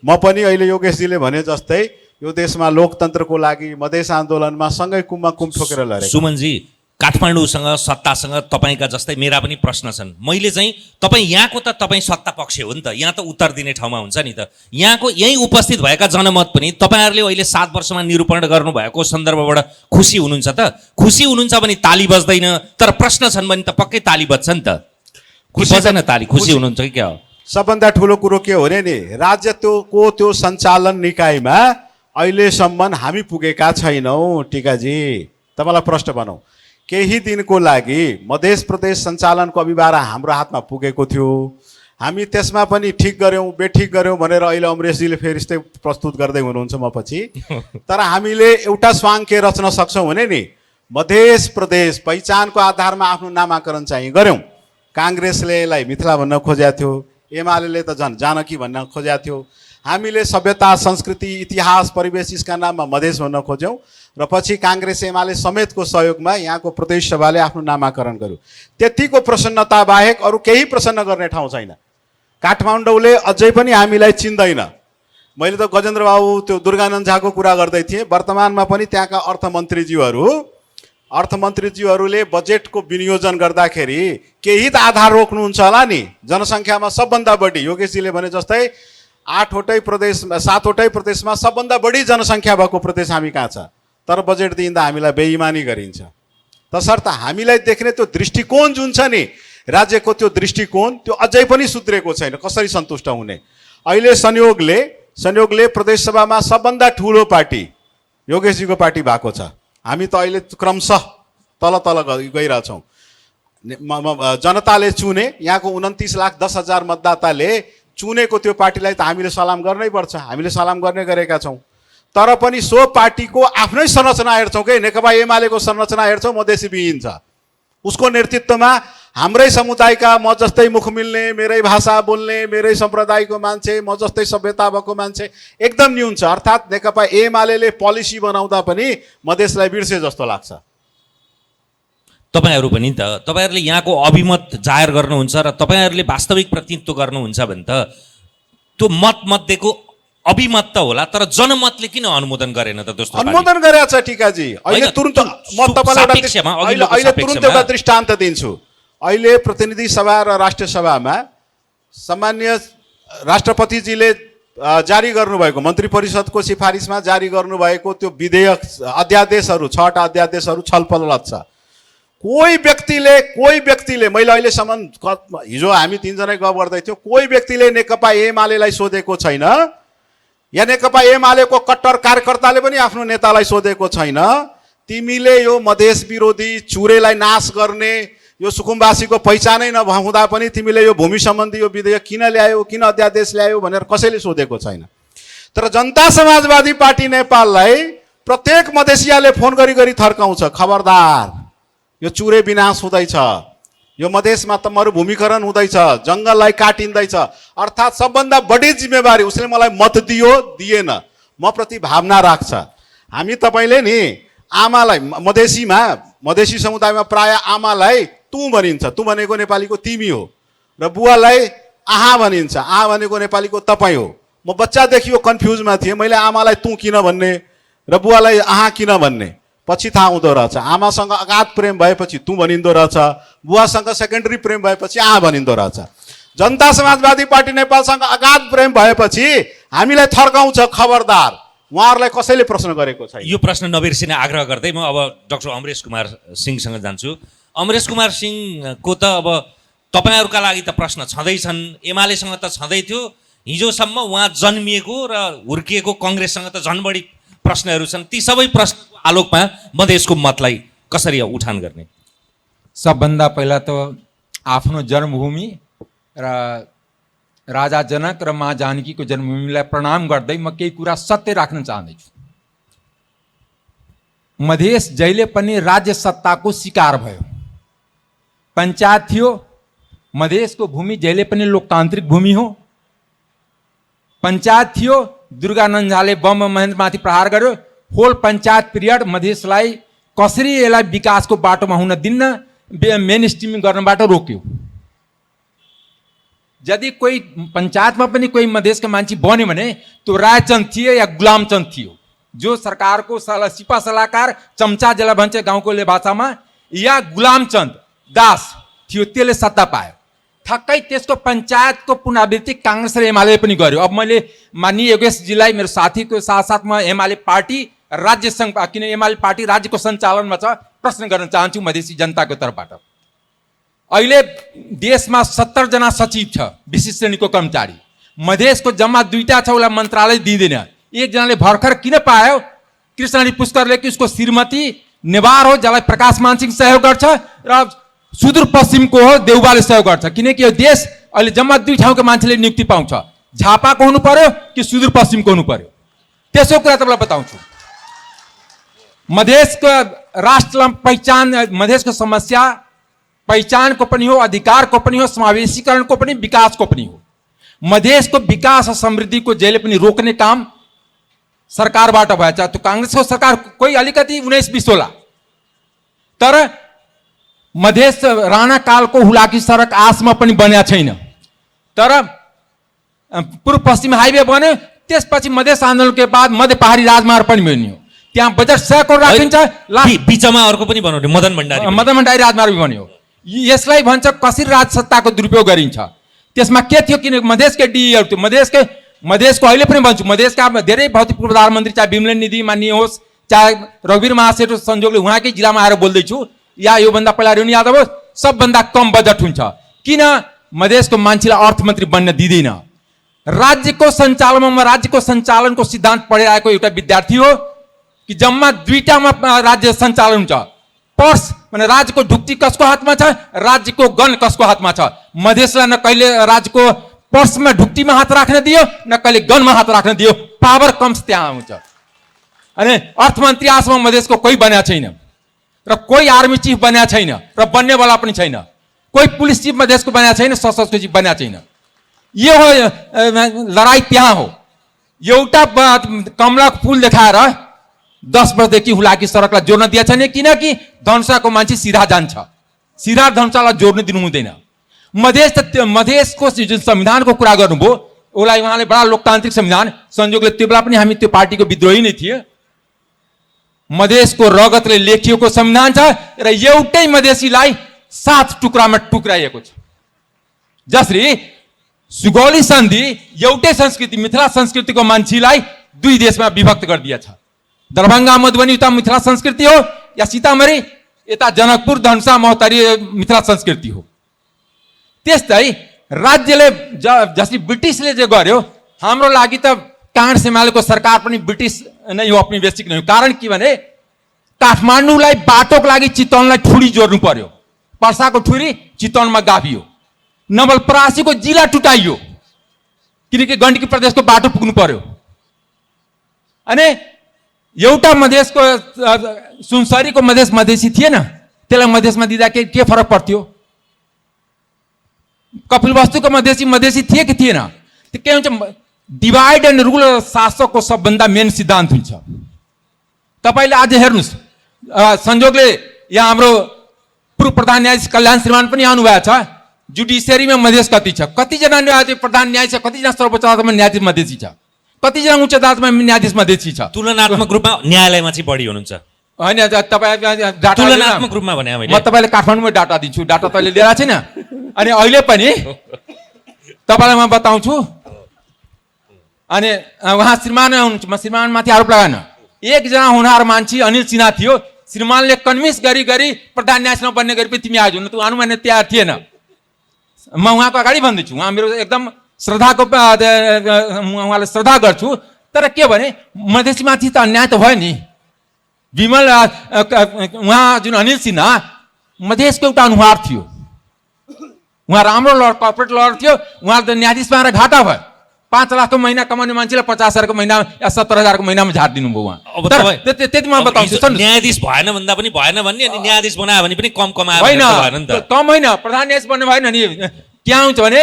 Speaker 3: म पनि अहिले योगेशजीले भने जस्तै यो देशमा लोकतन्त्रको लागि मधेस आन्दोलनमा सँगै कुममा कुम ठोकेर लडेका।
Speaker 1: सुमनजी, काठमाडौँसँग सत्तासँग तपाईँका जस्तै मेरा पनि प्रश्न छन्। मैले चाहिँ तपाईँ यहाँको त तपाईँ सत्ता पक्ष हो नि त, यहाँ त उत्तर दिने ठाउँमा हुन्छ नि त। यहाँको यहीँ उपस्थित भएका जनमत पनि तपाईँहरूले अहिले 7 वर्षमा निरूपण गर्नुभएको सन्दर्भबाट खुसी हुनुहुन्छ त? खुसी हुनुहुन्छ भने ताली बज्दैन, तर प्रश्न छन् भने त पक्कै ताली बज्छ नि त। खुसी बज्दैन ताली, खुसी हुनुहुन्छ कि क्या हो?
Speaker 3: सबभन्दा ठुलो कुरो के हो भने नि राज्यको त्यो सञ्चालन निकायमा अहिलेसम्म हामी पुगेका छैनौँ। टिकाजी तपाईँलाई प्रश्न भनौँ, केही दिनको लागि मध्य प्रदेश सञ्चालनको अभिभार हाम्रो हातमा पुगेको थियो, हामी त्यसमा पनि ठिक गऱ्यौँ बेठिक गऱ्यौँ भनेर अहिले अमरेशजीले फेरि यस्तै प्रस्तुत गर्दै हुनुहुन्छ म पछि। तर हामीले एउटा स्वाङ्के रच्न सक्छौँ भने नि मध्य प्रदेश पहिचानको आधारमा आफ्नो नामाकरण चाहिँ गऱ्यौँ। काङ्ग्रेसले यसलाई मिथिला भन्न खोजेको थियो, एमाले त झन् जानकी भन्न खोजेको थियो, हामीले सभ्यता संस्कृति इतिहास परिवेश यसका नाममा मधेस भन्न खोज्यौँ र पछि काङ्ग्रेस एमाले समेतको सहयोगमा यहाँको प्रदेश सभाले आफ्नो नामाकरण गर्यो। त्यतिको प्रसन्नता बाहेक अरू केही प्रसन्न गर्ने ठाउँ छैन। काठमाडौँले अझै पनि हामीलाई चिन्दैन। मैले त गजेन्द्र बाबु त्यो दुर्गानन्द झाको कुरा गर्दै थिएँ, वर्तमानमा पनि त्यहाँका अर्थमन्त्रीज्यूहरूले बजेटको विनियोजन गर्दाखेरि केही त आधार रोक्नुहुन्छ होला नि। जनसङ्ख्यामा सबभन्दा बढी योगेशजीले भने जस्तै 7वटै प्रदेशमा सबभन्दा बढी जनसङ्ख्या भएको प्रदेश हामी कहाँ छ, तर बजेट दिँदा हामीलाई बेइमानी गरिन्छ। तसर्थ हामीलाई देख्ने त्यो दृष्टिकोण जुन छ नि राज्यको, त्यो दृष्टिकोण त्यो अझै पनि सुध्रेको छैन। कसरी सन्तुष्ट हुने? अहिले संयोगले प्रदेशसभामा सबभन्दा ठुलो पार्टी योगेशजीको पार्टी भएको छ। हामी त अहिले क्रमशः तल गइरहेछौँ। जनताले चुने, यहाँको 29,10,000 मतदाताले चुनेको त्यो पार्टीलाई त हामीले सलाम गर्नै पर्छ, हामीले सलाम गर्ने गरेका छौँ। तर पनि सो पार्टीको आफ्नै संरचना हेर्छौँ कि नेकपा एमालेको संरचना हेर्छौँ, मधेसी विहीन छ। उसको नेतृत्वमा हाम्रै समुदायका म जस्तै मुख मिल्ने, मेरै भाषा बोल्ने, मेरै सम्प्रदायको मान्छे, म जस्तै सभ्यता भएको मान्छे एकदम न्यून छ। अर्थात् नेकपा एमाले पोलिसी बनाउँदा पनि मधेसलाई बिर्से जस्तो लाग्छ।
Speaker 1: तपाईँहरू पनि त तपाईँहरूले यहाँको अभिमत जाहेर गर्नुहुन्छ र तपाईँहरूले वास्तविक प्रतिनिधित्व गर्नुहुन्छ भने त त्यो मतमध्येको अभिमत त होला, तर जनमतले किन अनुमोदन गरेन त? दोस्रो
Speaker 3: अनुमोदन गरेको छ टिकाजी। अहिले तुरुन्त म तपाईँलाई एउटा दृष्टान्त दिन्छु। अहिले प्रतिनिधि सभा र राष्ट्रिय सभामा सामान्य राष्ट्रपतिजीले जारी गर्नुभएको मन्त्री परिषदको सिफारिसमा जारी गर्नुभएको त्यो विधेयक अध्यादेशहरू 6वटा अध्यादेशहरू छलफलरत छ। कोही व्यक्तिले मैले अहिलेसम्म हिजो हामी तीनजना गफ गर्दै थियौँ, कोही व्यक्तिले नेकपा एमालेलाई सोधेको छैन या नेकपा एमालेको कट्टर कार्यकर्ताले पनि आफ्नो नेतालाई सोधेको छैन, तिमीले यो मधेस विरोधी चुरेलाई नाश गर्ने, यो सुकुम्बासीको पहिचानै नहुँदा पनि तिमीले यो भूमि सम्बन्धी यो विधेयक किन ल्यायो, किन अध्यादेश ल्यायो भनेर कसैले सोधेको छैन। तर जनता समाजवादी पार्टी नेपाललाई प्रत्येक मधेसियाले फोन गरी थर्काउँछ, खबरदार यो चुरे विनाश हुँदैछ, यो मधेसमा त मरुभूमिकरण हुँदैछ, जङ्गललाई काटिँदैछ। अर्थात् सबभन्दा बढी जिम्मेवारी उसले मलाई मत दियो दिएन, म प्रति भावना राख्छ। हामी तपाईँले नि आमालाई मधेसी समुदायमा प्राय आमालाई तँ भनिन्छ, तँ भनेको नेपालीको तिमी हो, र बुवालाई आहा भनिन्छ, आहा भनेको नेपालीको तपाईँ हो। म बच्चादेखि यो कन्फ्युजमा थिएँ, मैले आमालाई तँ किन भन्ने र बुवालाई आहा किन भन्ने, पछि थाहा हुँदो रहेछ। आमासँग अगाध प्रेम भएपछि तँ भनिँदो रहेछ, बुवासँग सेकेन्डरी प्रेम भएपछि आहा भनिँदो रहेछ। जनता समाजवादी पार्टी नेपालसँग अगाध प्रेम भएपछि हामीलाई थर्काउँछ, खबरदार। उहाँहरूलाई कसैले प्रश्न गरेको छैन।
Speaker 1: यो प्रश्न नबिर्सिने आग्रह गर्दै म अब डाक्टर अमरेश कुमार सिंहसँग जान्छु। अमरेश कुमार सिंहको त अब तपाईँहरूका लागि त प्रश्न छँदैछन्, एमालेसँग त छँदै थियो, हिजोसम्म उहाँ जन्मिएको र हुर्किएको कङ्ग्रेससँग त झन् बढी प्रश्नहरू छन्। ती सबै प्रश्नको आलोकमा मधेसको मतलाई कसरी उठान गर्ने?
Speaker 4: सबभन्दा पहिला त आफ्नो जन्मभूमि र राजा जनक र माँ जानकीको जन्मभूमिलाई प्रणाम गर्दै म केही कुरा सत्य राख्न चाहँदैछु। मधेस जहिले पनि राज्य सत्ताको शिकार भयो। पञ्चायत थियो, मधेसको भूमि जहिले पनि लोकतान्त्रिक भूमि हो। पञ्चायत थियो, दुर्गानन्द झाले बम महेन्द्रमाथि प्रहार गर्यो, होल पञ्चायत पिरियड मधेसलाई कसरी यसलाई विकासको बाटोमा हुन दिन्न, मेन स्ट्रिमिङ गर्नबाट रोक्यो। यदि कोही पञ्चायतमा पनि कोही मधेसका मान्छे बन्यो भने त्यो रायचन्द थियो या गुलामचन्द थियो, जो सरकारको सिपा सल्लाहकार चम्चा जसलाई भन्छ गाउँकोले भाषामा, या गुलामचन्द दास थियो, त्यसले सत्ता पायो। ठक्कै त्यसको पञ्चायतको पुनरावृत्ति काङ्ग्रेस र एमाले पनि गर्यो। अब मैले माननीय योगेशजीलाई, मेरो साथीको साथमा एमाले पार्टी राज्यसँग, किन एमाले पार्टी राज्यको सञ्चालनमा छ, प्रश्न गर्न चाहन्छु मधेसी जनताको तर्फबाट। अहिले देशमा 70 जना सचिव छ विशिष्ट श्रेणीको कर्मचारी, मधेसको जम्मा 2टा छ, उसलाई मन्त्रालय दिँदैन। एकजनाले भर्खर किन पायो, कृष्णहरि पुष्करले कि उसको श्रीमती नेवार हो, जसलाई प्रकाश मानसिंह सहयोग गर्छ, र सुदूरपश्चिमको हो देउबाले सहयोग गर्छ। किनकि यो देश अहिले जम्मा 2 ठाउँको मान्छेले नियुक्ति पाउँछ, झापाको हुनु पर्यो कि सुदूरपश्चिमको हुनु पर्यो। त्यसो कुरा तपाईँलाई बताउँछु। मधेसको राष्ट्र पहिचान, मधेसको समस्या पहिचानको पनि हो, अधिकारको पनि हो, समावेशीकरणको पनि, विकासको पनि हो। मधेसको विकास र समृद्धिको जहिले पनि रोक्ने काम सरकारबाट भएछ। त्यो काङ्ग्रेसको सरकार कोही अलिकति 19-20 होला, तर मधेस राणा कालको हुलाकी सडक आजमा पनि बन्या छैन। तर पूर्व पश्चिम हाइवे बन्यो, त्यसपछि मधेस आन्दोलनको बाद मध्य पहाडी राजमार्ग पनि बन्यो। त्यहाँ बजेट 100 करोड राखिन्छ,
Speaker 1: बिचमा अर्को पनि बनाउने मदन भण्डारी
Speaker 4: राजमार्ग बन्यो। यसलाई भन्छ कसरी राज सत्ताको दुरुपयोग गरिन्छ। त्यसमा के थियो, किन मधेसकै डिईहरू थियो, मधेसको अहिले पनि भन्छु, मधेसका धेरै भौतिक प्रधानमन्त्री, चाहे विमलन निधि मान्य होस्, चाहे रघुवीर महासेठ संजोगले उहाँकै जिल्लामा आएर बोल्दैछु, या योभन्दा पहिला रेणु यादव होस्, सबभन्दा कम बजेट हुन्छ। किन मधेसको मान्छेलाई अर्थमन्त्री बन्न दिँदैन? राज्यको सञ्चालनको सिद्धान्त पढेर आएको एउटा विद्यार्थी हो कि जम्मा 2टामा राज्य सञ्चालन हुन्छ। पर्स माने राज्यको ढुक्टी कसको हातमा छ, राज्यको गन कसको हातमा छ। मधेसलाई न कहिले राज्यको पर्समा ढुक्टीमा हात राख्न दियो, न कहिले गनमा हात राख्न दियो। पावर कम्स त्यहाँ हुन्छ। अनि अर्थमन्त्री आजमा मधेसको कोही बन्या छैन, र कोही आर्मी चिफ बन्या छैन, र बन्नेवाला पनि छैन। कोही पुलिस चिफ मधेसको बन्या छैन, सशस्त्र चिफ बन्या छैन। यो हो लडाई, त्यहाँ हो। एउटा कमला फुल देखाएर 10 वर्षदेखि हुलाकी सडकलाई जोड्न दिएको छैन, किनकि धनुषाको मान्छे सिधा जान्छ, सिधा धनुषालाई जोड्न दिनु हुँदैन। मधेसको जुन संविधानको कुरा गर्नुभयो, उसलाई उहाँले बडा लोकतान्त्रिक संविधान, संयोगले त्यो बेला पनि हामी त्यो पार्टीको विद्रोही नै थिए। मधेसको रगतले लेखिएको संविधान छ, र एउटै मधेसीलाई 7 टुक्रामा टुक्राइएको छ। जसरी सुगौली सन्धि एउटै संस्कृति, मिथिला संस्कृतिको मान्छेलाई 2 देशमा विभक्त गरिदिएछ। दरभंगा मधुबनी उता मिथिला संस्कृति हो, या सीतामढ़ी यता जनकपुर धनुषा महोत्तरी मिथिला संस्कृति हो। त्यस्तै राज्यले जसरी ब्रिटिसले जे गर्यो, हाम्रो लागि त काङ्ग्रेस एमालेको सरकार पनि ब्रिटिस नै हो, औपनिवेशिक नै हो। कारण के भने काठमाडौँलाई बाटोको लागि चितवनलाई ठुरी जोड्नु पर्यो, पर्साको ठुरी चितवनमा गाभियो, नवलपरासीको जिल्ला टुटाइयो, किनकि गण्डकी प्रदेशको बाटो पुग्नु पर्यो। अनि एउटा मधेसको सुनसरीको मधेसी थिएन, त्यसलाई मधेसमा दिँदा के फरक पर्थ्यो? कपिलवस्तुको मधेसी थिए कि थिएन? त्यो के हुन्छ, डिभाइड एन्ड रुल शासकको सबभन्दा मेन सिद्धान्त हुन्छ। तपाईँले आज हेर्नुहोस्, संजोगले यहाँ हाम्रो पूर्व प्रधान न्यायाधीश कल्याण श्रीमान पनि आउनुभएको छ। जुडिसियरीमा मधेस कति छ? कतिजना प्रधान न्यायाधीश छ, कतिजना सर्वोच्च अदालतमा न्यायाधीश मधेसी छ, कतिजना उच्च अदालतमा न्यायाधीश मधेसी छ?
Speaker 1: तुलनात्मक रूपमा न्यायालयमा चाहिँ बढी हुनुहुन्छ
Speaker 4: होइन? तपाईँ डाटा
Speaker 1: तुलनात्मक रूपमा भने
Speaker 4: म तपाईँलाई काठमाडौँमै डाटा दिन्छु, डाटा तैँले लिएर छैन। अनि अहिले पनि तपाईँलाई म बताउँछु। अनि उहाँ श्रीमान हुनुहुन्छ, म श्रीमानमाथि आरोप लगाएन। एकजना हुनहार मान्छे अनिल सिन्हा थियो, श्रीमानले कन्भिन्स गरी प्रधान न्यायाधीश नबन्ने गरी पनि तिमी आइज न, तँ आउनु भन्ने तयार थिएन। म उहाँको अगाडि भन्दैछु, उहाँ मेरो एकदम श्रद्धाको, उहाँलाई श्रद्धा गर्छु। तर के भने मधेसीमाथि त अन्याय त भयो नि। विमल उहाँ जुन अनिल सिन्हा मधेसको एउटा अनुहार थियो, उहाँ राम्रो लयर, कर्पोरेट लयर थियो। उहाँ त न्यायाधीश पाएर घाटा भयो। 5 लाखको महिना कमाउने मान्छेलाई 50,000को महिना या 70,000को महिनामा झार दिनुभयो उहाँ। त्यति म बताउँछु।
Speaker 1: न्यायाधीश भएन भन्दा पनि भएन भन्ने, अनि न्यायाधीश बनायो भने पनि कम कमायो
Speaker 4: होइन,
Speaker 1: भएन नि त।
Speaker 4: कम होइन, प्रधान न्यायाधीश बन्नु भएन नि। के आउँछ भने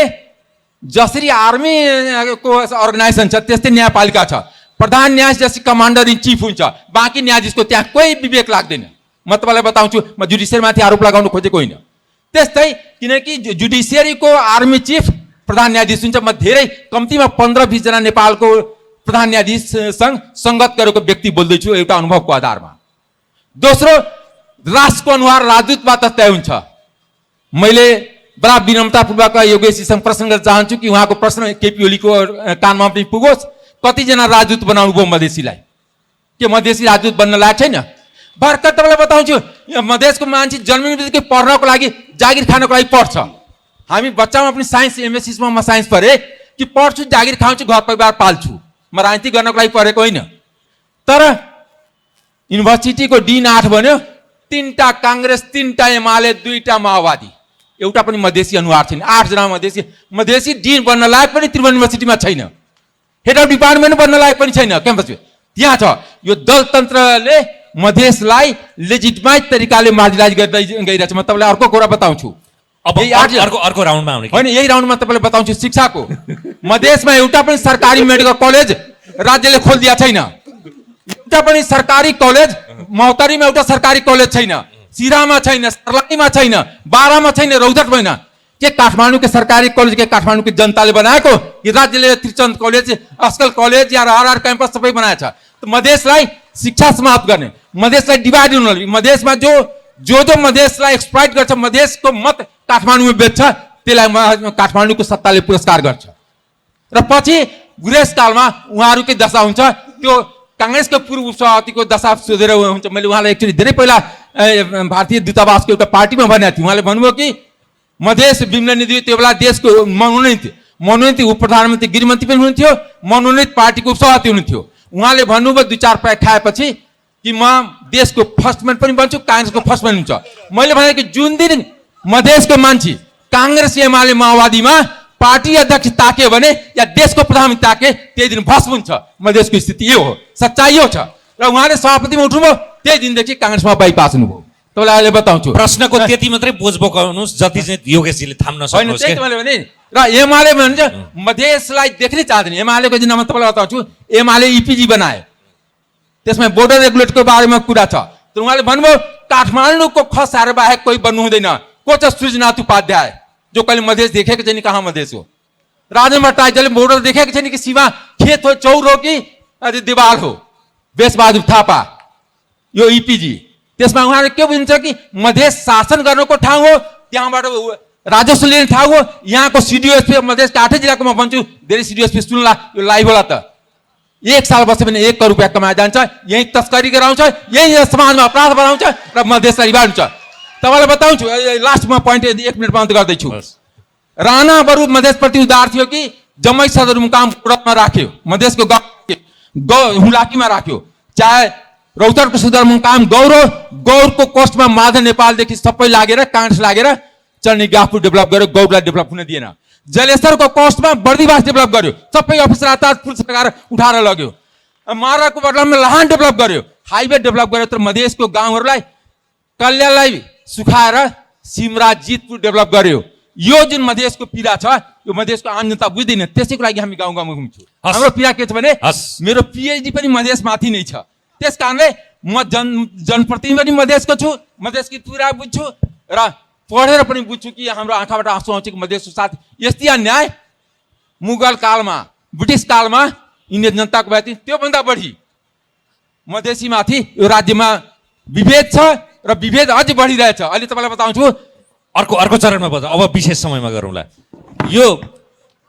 Speaker 4: जसरी आर्मीको अर्गनाइजेसन छ, त्यस्तै न्यायपालिका छ। प्रधान न्यायाधीश जसरी कमान्डर इन चिफ हुन्छ, बाँकी न्यायाधीशको त्यहाँ कोही विवेक लाग्दैन। म तपाईँलाई बताउँछु, म जुडिसियरीमाथि आरोप लगाउनु खोजेको होइन। त्यस्तै किनकि जुडिसियरीको आर्मी चिफ प्रधान न्यायाधीश हुन्छ। म धेरै कम्तीमा 15-20 जना नेपालको प्रधान न्यायाधीशसँग सङ्गत गरेको व्यक्ति बोल्दैछु एउटा अनुभवको आधारमा। दोस्रो, राष्ट्रको अनुहार राजदूतबाट तय हुन्छ। मैले बडा विनम्रतापूर्वक योगेशजीसँग प्रश्न गर्न चाहन्छु कि उहाँको प्रश्न केपी ओलीको कानमा पनि पुगोस्। कतिजना राजदूत बनाउनु भयो मधेसीलाई? के मधेसी राजदूत बन्न लायक छैन? भर्खर तपाईँलाई बताउँछु यो मधेसको मान्छे जन्मिने बित्तिकै पढ्नको लागि जागिर खानको लागि पढ्छ। हामी बच्चामा पनि साइन्स एमएससीमा म साइन्स पढेँ कि पढ्छु जागिर खान्छु घर परिवार पाल्छु, म राजनीति गर्नको लागि पढेको होइन। तर युनिभर्सिटीको डिन 8 भन्यो 3टा काङ्ग्रेस 3टा एमाले 2टा माओवादी, एउटा पनि मधेसी अनुहार छैन। 8 जना मधेसी डिन बन्न लायक पनि त्रिभुवन युनिभर्सिटीमा छैन, हेड अफ डिपार्टमेन्ट बन्न लायक पनि छैन क्याम्पसमा। त्यहाँ छ यो दलतन्त्रले मधेसलाई लेजिटिमाइज तरिकाले मार्जिनाइज गर्दै गइरहेछ। म तपाईँलाई अर्को कुरा बताउँछु,
Speaker 1: अब अर्को राउन्डमा आउने
Speaker 4: होइन यही राउन्डमा तपाईँलाई बताउँछु शिक्षाको। मधेसमा एउटा पनि सरकारी मेडिकल कलेज राज्यले खोलिदिएको छैन, एउटा पनि सरकारी कलेज मौतरीमा एउटा सरकारी कलेज छैन, सिरामा छैन, सर्लाहीमा छैन, बारामा छैन, रौतहटमा छैन। के काठमाडौँ के सरकारी कलेज के काठमाडौँ के जनताले बनाएको कि राज्यले त्रिचन्द कलेज अस्कल कलेज या आरआर क्याम्पस सबै बनाएछ? त मधेसलाई शिक्षा समाप्त गर्ने, मधेसलाई डिभाइड हुनु, मधेसमा जो मधेसलाई एक्सप्लॉइट गर्छ, मधेसको मत काठमाडौँमा बेच्छ, त्यसलाई काठमाडौँको सत्ताले पुरस्कार गर्छ। र पछि गुरेसकालमा उहाँहरूकै दशा हुन्छ, त्यो काङ्ग्रेसको पूर्व सभापतिको दशा सोधेर हुन्छ। मैले उहाँलाई एक्चुअली धेरै पहिला भारतीय दूतावासको एउटा पार्टीमा भनेको थिएँ। उहाँले भन्नुभयो कि मधेस विमला निधि त्यो बेला देशको मनोनीत उप प्रधानमन्त्री गृहमन्त्री पनि हुनुहुन्थ्यो, मनोनीत पार्टीको सभापति हुनुहुन्थ्यो। उहाँले भन्नुभयो 2-4 पैक खाएपछि कि म देशको फर्स्ट म्यान पनि बन्छु, काङ्ग्रेसको फर्स्ट म्यान हुन्छ। मैले भने कि जुन दिन मधेसको मान्छे काङ्ग्रेस एमाले माओवादीमा पार्टी अध्यक्ष ताक्यो भने या देशको प्रधानमन्त्री ताके त्यही दिन भस्म हुन्छ। मधेसको स्थिति यो हो, सच्चाइ यो छ। र उहाँले सभापतिमा उठ्नुभयो, त्यही दिनदेखि काङ्ग्रेसमा बाइपास हुनुभयो। तपाईँलाई अहिले बताउँछु,
Speaker 1: प्रश्नको त्यति मात्रै बोझ बोकाउनुहोस् जति चाहिँ योगेशजीले थाम्न
Speaker 4: होइन
Speaker 1: सक्नुहोस्।
Speaker 4: त्यही त मैले भने। र एमाले भन्छ मधेसलाई देख्नै चाहँदैन। एमालेको दिनमा तपाईँलाई बताउँछु, एमाले इपिजी बनायो, त्यसमा बोर्डर रेगुलेटरको बारेमा कुरा छ। तर उहाँले भन्नुभयो काठमाडौँको खसार बाहेक कोही बन्नु हुँदैन। को छ? सृजनाथ उपाध्याय, जो कहिले मधेस देखेको छैन, कहाँ मधेस हो? राजेन्द्र भट्टराईले बोर्डर देखेको छैन कि सीमा खेत हो, चौर हो कि देवाल हो? बेसबहादुर थापा, यो इपिजी। त्यसमा उहाँले के बुझ्छ कि मधेस शासन गर्नको ठाउँ हो, त्यहाँबाट राजस्व लिने ठाउँ हो। यहाँको सिडिओएसपी मधेसका 8 जिल्लाको म भन्छु, धेरै सिडिओएसपी सुन्ला, यो लाइभ होला त। 1 साल बस्यो भने 1 करोड रुपियाँ कमाएर जान्छ, यहीँ तस्करी गराउँछ, यहीँ समाजमा अपराध बनाउँछ र मधेसलाई रिभाइड हुन्छ। तपाईँलाई बताउँछु, लास्टमा पोइन्ट 1 मिनटमा अन्त गर्दैछु। राणा बरु मधेसप्रति उदार थियो कि जम्मै सदरमुकाम कुडामा राख्यो, मधेसको हुलाकीमा राख्यो। चाहे रौतहटको सदरमुकाम गौरको कोस्टमा माधव नेपालदेखि सबै लागेर काङ्ग्रेस लागेर चल्ने गाफु डेभलप गर्यो, गौरलाई डेभलप हुन दिएन। जलेश्वरको कोस्टमा बर्दीवास डेभलप गर्यो, सबै अफिसर आताज पुलिस लगाएर उठाएर लग्यो। माराको बदलामा लाहान डेभलप गर्यो, हाइवे डेभलप गर्यो। तर मधेसको गाउँहरूलाई कल्याणलाई सुखाएर सिमरा जितपुर डेभलप गर्यो। यो जुन मधेसको पीडा छ, यो मधेसको आम जनता बुझ्दैन। त्यसैको लागि हामी गाउँ गाउँमा घुम्छौँ। हाम्रो पीडा के छ भने मेरो पिएचडी पनि मधेसमाथि नै छ। त्यस कारणले म जनप्रतिनिधि पनि मधेसको छु, मधेसकी पुरा बुझ्छु र पढेर पनि बुझ्छु कि हाम्रो आँखाबाट आँसु आउँछ कि मधेसको साथ यस्तै अन्याय मुगल कालमा, ब्रिटिस कालमा इन्डियन जनताको भए थियो, त्योभन्दा बढी मधेसीमाथि यो राज्यमा विभेद छ र विभेद अझ बढिरहेछ। अहिले तपाईँलाई बताउँछु,
Speaker 1: अर्को चरणमा बजा, अब विशेष समयमा गरौँला। यो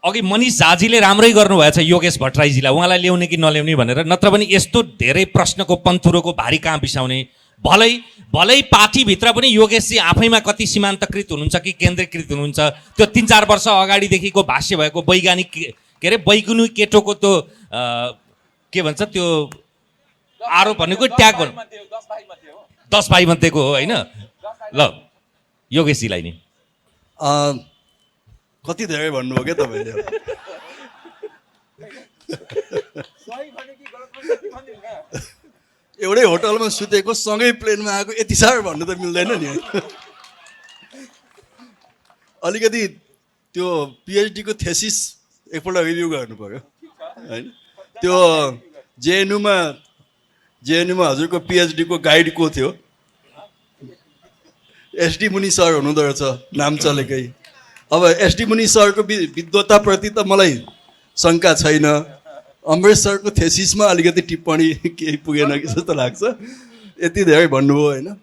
Speaker 1: अघि मनिष झाजीले राम्रै गर्नुभएछ योगेश भट्टराईजीलाई, उहाँलाई ल्याउने कि नल्याउने भनेर। नत्र पनि यस्तो धेरै प्रश्नको पन्तुरोको भारी कहाँ बिसाउने? भलै पार्टीभित्र पनि योगेशजी आफैमा कति सीमान्तकृत हुनुहुन्छ कि केन्द्रीकृत हुनुहुन्छ? त्यो 3-4 वर्ष अगाडिदेखिको भाष्य भएको वैज्ञानिक के अरे वैज्ञानिक केटोको त्यो के भन्छ त्यो आरोप भनेको ट्याग 10 भाइ मध्येको हो होइन? ल योगेशजीलाई नि
Speaker 2: कति धेरै भन्नुभयो क्या तपाईँले? एउटै होटलमा सुतेको, सँगै प्लेनमा आएको, यति साह्रो भन्नु त मिल्दैन नि। अलिकति त्यो पिएचडीको थेसिस एकपल्ट रिभ्यू गर्नु पऱ्यो होइन? त्यो जेएनयूमा हजुरको पिएचडीको गाइड को थियो? एसडी मुनि सर हुनुहुँदो रहेछ, नाम चलेकै। अब एसडी मुनि सरको विद्वताप्रति त मलाई शङ्का छैन। अमरेश सरको थेसिसमा अलिकति टिप्पणी केही पुगेन कि जस्तो लाग्छ। यति धेरै भन्नुभयो होइन?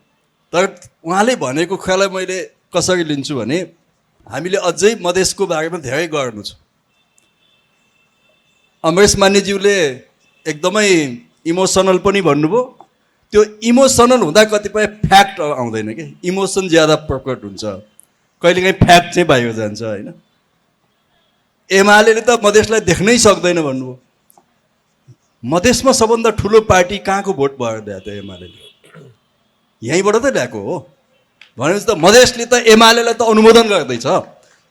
Speaker 2: तर उहाँले भनेको कुरालाई मैले कसरी लिन्छु भने हामीले अझै मधेसको बारेमा धेरै गर्नु छ। अमरेश मान्यज्यूले एकदमै इमोसनल पनि भन्नुभयो, त्यो इमोसनल हुँदा कतिपय फ्याक्ट आउँदैन कि, इमोसन ज्यादा प्रकट हुन्छ, कहिलेकाहीँ फ्याक्ट चाहिँ बाहिर जान्छ होइन। एमाले त मधेसलाई देख्नै सक्दैन भन्नुभयो। मधेसमा सबभन्दा ठुलो पार्टी कहाँको भोट भएर ल्यायो त एमाले? यहीँबाट त ल्याएको हो। भनेपछि त मधेसले त एमालेलाई त अनुमोदन गर्दैछ।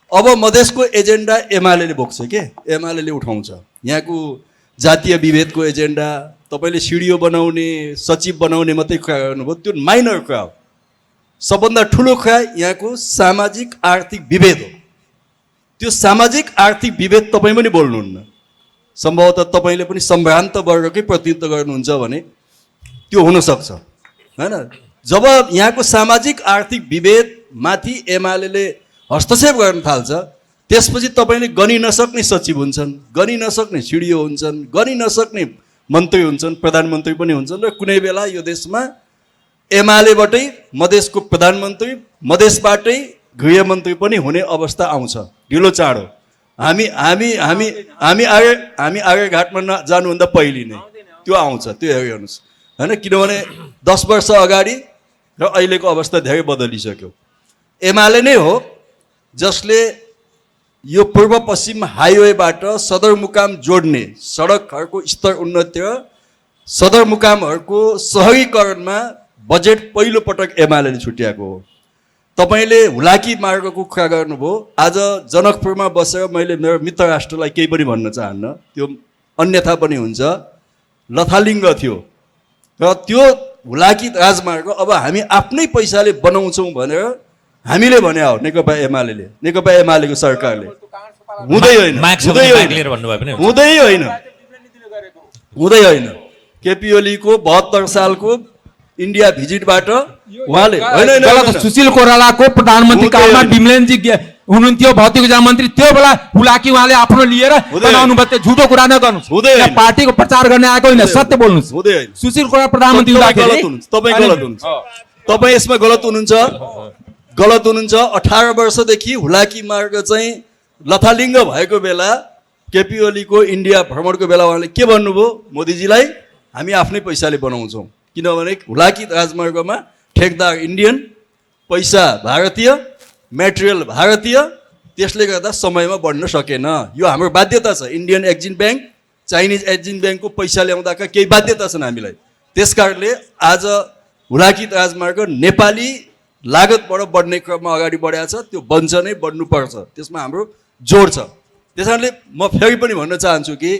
Speaker 2: अब मधेसको एजेन्डा एमाले बोक्छ के, एमाले उठाउँछ। यहाँको जातीय विभेदको एजेन्डा, तपाईँले सिडिओ बनाउने, सचिव बनाउने मात्रै कुरा गर्नुभयो, त्यो माइनर कुरा हो। सबभन्दा ठुलो कुरा यहाँको सामाजिक आर्थिक विभेद हो। त्यो सामाजिक आर्थिक विभेद तपाईँ पनि बोल्नुहुन्न। सम्भवतः तपाईँले पनि सम्भ्रान्त वर्गकै प्रतिनिधित्व गर्नुहुन्छ भने त्यो हुनसक्छ होइन। जब यहाँको सामाजिक आर्थिक विभेदमाथि एमाले हस्तक्षेप गर्न थाल्छ, त्यसपछि तपाईँले गनि नसक्ने सचिव हुन्छन्, गनि नसक्ने सिडिओ हुन्छन्, गनि नसक्ने मन्त्री हुन्छन्, प्रधानमन्त्री पनि हुन्छन्। र कुनै बेला यो देशमा एमालेबाटै मधेसको प्रधानमन्त्री, मधेसबाटै गृहमन्त्री पनि हुने अवस्था आउँछ ढिलो चाँडो। हामी हामी हामी हामी हामी आर्यघाटमा जानुभन्दा पहिले नै त्यो आउँछ, त्यो हेर्नुहोस् होइन। किनभने 10 वर्ष अगाडि र अहिलेको अवस्था धेरै बदलिसक्यो। एमाले नै हो जसले यो पूर्व पश्चिम हाइवेबाट सदरमुकाम जोड्ने सडकहरूको स्तर उन्नति र सदरमुकामहरूको सहरीकरणमा बजेट पहिलो पटक एमाले छुट्याएको हो। तपाईँले हुलाकी मार्गको कुरा गर्नुभयो। आज जनकपुरमा बसेर मैले मेरो मित्र राष्ट्रलाई केही पनि भन्न चाहन्न, त्यो अन्यथा पनि हुन्छ। लथालिङ्ग थियो र त्यो हुलाकी राजमार्ग अब हामी आफ्नै पैसाले बनाउँछौँ भनेर हामीले भने हो नेकपा एमाले, नेकपा एमालेको सरकारले। हुँदै होइन, हुँदै होइन। केपी ओलीको 72 सालको इन्डिया भिजिटबाट उहाँले होइन,
Speaker 4: सुशील कोइरालाको प्रधानमन्त्री कालमा विमलेनजी हुनुहुन्थ्यो भौतिक ऊर्जा मन्त्री, त्यो बेला हुलाकी उहाँले आफ्नो लिएर बनाउनु भयो। झुटो कुरा नगर्नुहोस्, पार्टीको प्रचार गर्ने आएको होइन, सत्य बोल्नुहोस्। सुशील कोइराला प्रधानमन्त्री हुँदाखेरि
Speaker 2: तपाईँ गलत हुनुहुन्छ, तपाईँ यसमा गलत हुनुहुन्छ, गलत हुनुहुन्छ। 18 वर्षदेखि हुलाकी मार्ग चाहिँ लथालिङ्ग भएको बेला केपी ओलीको इन्डिया भ्रमणको बेला उहाँले के भन्नुभयो? मोदीजीलाई हामी आफ्नै पैसाले बनाउँछौँ, किनभने हुलाकी राजमार्गमा ठेकदार इन्डियन, पैसा भारतीय, मेटेरियल भारतीय, त्यसले गर्दा समयमा बढ्न सकेन। यो हाम्रो बाध्यता छ। Indian Exim bank, Chinese Exim ब्याङ्कको पैसा ल्याउँदाका केही बाध्यता छन् हामीलाई। त्यस कारणले आज हुलाकी राजमार्ग नेपाली लागतबाट बढ्ने क्रममा अगाडि बढाएको छ, त्यो बन्छ नै, बढ्नुपर्छ, त्यसमा हाम्रो जोड छ। त्यस कारणले म फेरि पनि भन्न चाहन्छु कि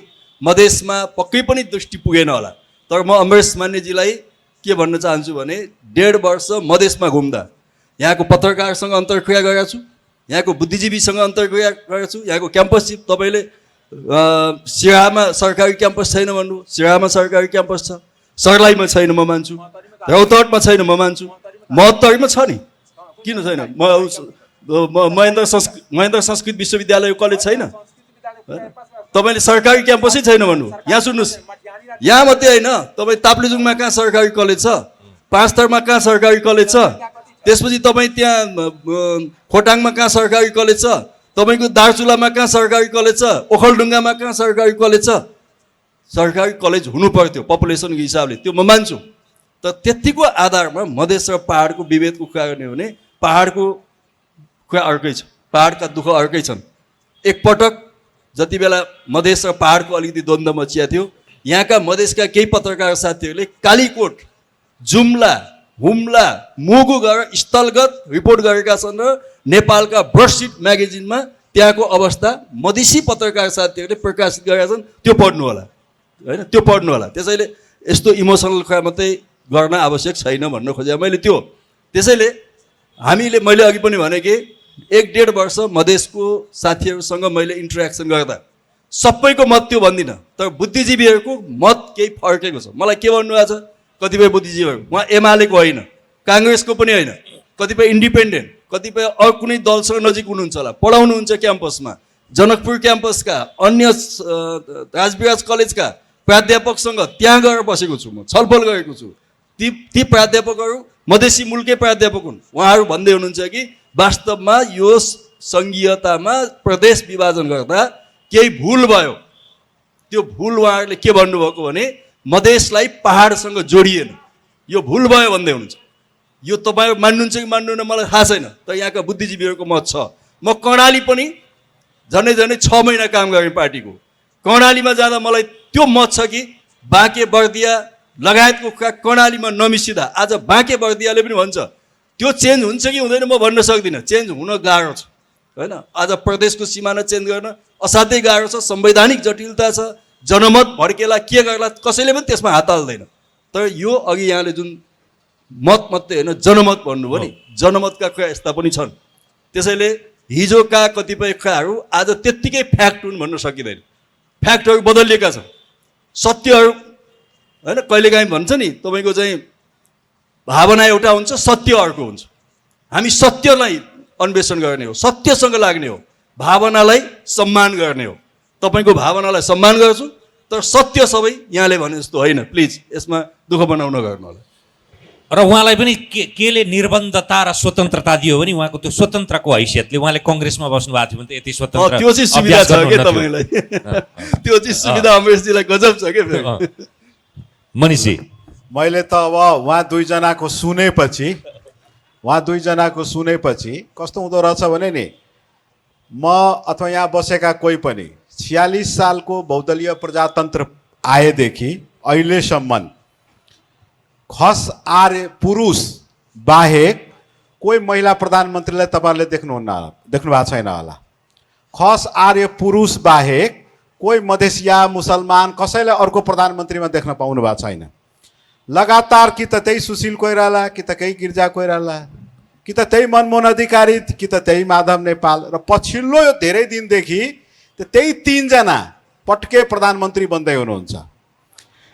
Speaker 2: मधेसमा पक्कै पनि दृष्टि पुगेन होला, तर म अमरेश मान्यजीलाई के भन्न चाहन्छु भने 1.5 वर्ष मधेसमा घुम्दा यहाँको पत्रकारसँग अन्तर्क्रिया गरेको छु, यहाँको बुद्धिजीवीसँग अन्तर्क्रिया गरेको छु। यहाँको क्याम्पस, तपाईँले सिराहामा सरकारी क्याम्पस छैन भन्नु, सिराहामा सरकारी क्याम्पस छ, सर्लाहीमा छैन म मान्छु, रौतहटमा छैन म मान्छु, महोत्तरीमा छ नि, किन छैन? महेन्द्र संस्कृत विश्वविद्यालय कलेज छैन? तपाईँले सरकारी क्याम्पसै छैन भन्नु। यहाँ सुन्नुहोस्, यहाँ मात्रै होइन, तपाईँ ताप्लेजुङमा कहाँ सरकारी कलेज छ? पाँचथरमा कहाँ सरकारी कलेज छ? त्यसपछि तपाईँ त्यहाँ खोटाङमा कहाँ सरकारी कलेज छ? तपाईँको दार्चुलामा कहाँ सरकारी कलेज छ? ओखलढुङ्गामा कहाँ सरकारी कलेज छ? सरकारी कलेज हुनु पर्थ्यो पपुलेसनको हिसाबले, त्यो म मान्छु। तर त्यतिको आधारमा मधेस र पहाडको विभेदको कुरा गर्ने हो भने पहाडको कुरा अर्कै छ, पहाडका दुःख अर्कै छन्। एकपटक जति बेला मधेस र पहाडको अलिकति द्वन्द्व मचिया थियो, यहाँका मधेसका केही पत्रकार साथीहरूले कालीकोट, जुम्ला, हुम्ला, मुगु गएर स्थलगत रिपोर्ट गरेका छन् र नेपालका ब्रडसिट म्यागजिनमा त्यहाँको अवस्था मधेसी पत्रकार साथीहरूले प्रकाशित गरेका छन्। त्यो पढ्नु होला होइन, त्यो पढ्नु होला। त्यसैले यस्तो इमोसनल कुरा मात्रै गर्न आवश्यक छैन भन्न खोजेँ मैले त्यो। त्यसैले मैले अघि पनि भने कि 1.5 वर्ष मधेसको साथीहरूसँग मैले इन्टरेक्सन गर्दा सबैको मत त्यो भन्दिनँ, तर बुद्धिजीवीहरूको मत केही फर्केको छ। मलाई के भन्नुभएको छ कतिपय बुद्धिजीवीहरू, उहाँ एमालेको होइन, काङ्ग्रेसको पनि होइन, कतिपय इन्डिपेन्डेन्ट, कतिपय अरू कुनै दलसँग नजिक हुनुहुन्छ होला, पढाउनुहुन्छ क्याम्पसमा, जनकपुर क्याम्पसका अन्य राजविराज कलेजका प्राध्यापकसँग त्यहाँ गएर बसेको छु, म छलफल गरेको छु। ती प्राध्यापकहरू मधेसी मुलकै प्राध्यापक हुन्। उहाँहरू भन्दै हुनुहुन्छ कि वास्तवमा यो सङ्घीयतामा प्रदेश विभाजन गर्दा केही भुल भयो। त्यो भुल उहाँहरूले के भन्नुभएको भने मधेसलाई पहाडसँग जोडिएन, यो भुल भयो भन्दै हुनुहुन्छ। यो तपाईँ मान्नुहुन्छ कि मान्नुहुन्न मलाई थाहा छैन, तर यहाँका बुद्धिजीवीहरूको मत छ। म कर्णाली पनि झन्डै 6 महिना काम गरेँ पार्टीको। कर्णालीमा जाँदा मलाई त्यो मत छ कि बाँके बर्दिया लगायतको कुरा कर्णालीमा नमिसिँदा आज बाँके बर्दियाले पनि भन्छ त्यो चेन्ज हुन्छ कि हुँदैन म भन्न सक्दिनँ। चेन्ज हुन गाह्रो छ होइन। आज प्रदेशको सिमाना चेन्ज गर्न असाध्यै गाह्रो छ, संवैधानिक जटिलता छ, जनमत भड्केला के गर्ला कसैले पनि त्यसमा हात हाल्दैन। तर यो अघि यहाँले जुन मत मात्रै होइन जनमत भन्नुभयो नि, जनमतका कुरा यस्ता पनि छन्। त्यसैले हिजोका कतिपय कुराहरू आज त्यत्तिकै फ्याक्ट हुन् भन्न सकिँदैन। फ्याक्टहरू बदलिएका छन्, सत्यहरू होइन। कहिलेकाहीँ भन्छ नि तपाईँको चाहिँ भावना एउटा हुन्छ, सत्य अर्को हुन्छ। हामी सत्यलाई अन्वेषण गर्ने हो, सत्यसँग लाग्ने हो, भावनालाई सम्मान गर्ने हो। तपाईँको भावनालाई सम्मान गर्छु, तर सत्य सबै यहाँले भने जस्तो होइन। प्लिज यसमा दुःख बनाउन गर्नु होला।
Speaker 1: र उहाँलाई पनि केले निर्बन्धता र स्वतन्त्रता दियो भने उहाँको त्यो स्वतन्त्रको हैसियतले उहाँले कङ्ग्रेसमा बस्नु भएको थियो भने त यति स्वतन्त्र
Speaker 2: त्यो चाहिँ सुविधा छ के तपाईँलाई? त्यो चाहिँ सुविधा अमरेशजीलाई गजब छ के?
Speaker 1: मनिषजी,
Speaker 3: मैले त अब उहाँ दुईजनाको सुनेपछि कस्तो हुँदो रहेछ भने नि, म अथवा यहाँ बसेका कोही पनि 46 सालको बहुदलीय प्रजातन्त्र आएदेखि अहिलेसम्म खस आर्य पुरुष बाहेक कोही महिला प्रधानमन्त्रीलाई तपाईँहरूले देख्नु भएको छैन होला। खस आर्य पुरुष बाहेक कोही मधेसिया मुसलमान कसैलाई अर्को प्रधानमन्त्रीमा देख्न पाउनु भएको छैन। लगातार कि त त्यही सुशील कोइराला, कि त त्यही गिरिजा कोइराला, कि त त्यही मनमोहन अधिकारी, कि त त्यही माधव नेपाल, र पछिल्लो यो धेरै दिनदेखि त्यही 3 जना पटके प्रधानमन्त्री बन्दै हुनुहुन्छ।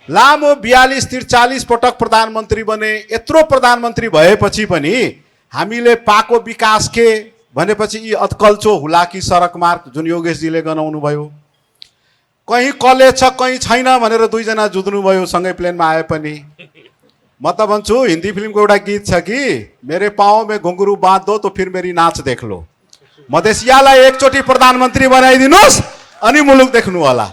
Speaker 3: लामो 42-43 पटक प्रधानमन्त्री बने। यत्रो प्रधानमन्त्री भएपछि पनि हामीले पाएको विकास के भनेपछि यी अत्कल्चो हुलाकी सडक मार्ग जुन योगेशजीले गनाउनु भयो, कहीँ कलेज छ कहीँ छैन भनेर दुईजना जुझ्नुभयो सँगै प्लेनमा आए पनि। म त भन्छु हिन्दी फिल्मको एउटा गीत छ कि मेरे पाँव में घुंघरू बाँध दो तो फिर मेरी नाच देख लो। मधेसियालाई एकचोटि प्रधानमन्त्री बनाइदिनुहोस् अनि मुलुक देख्नु होला।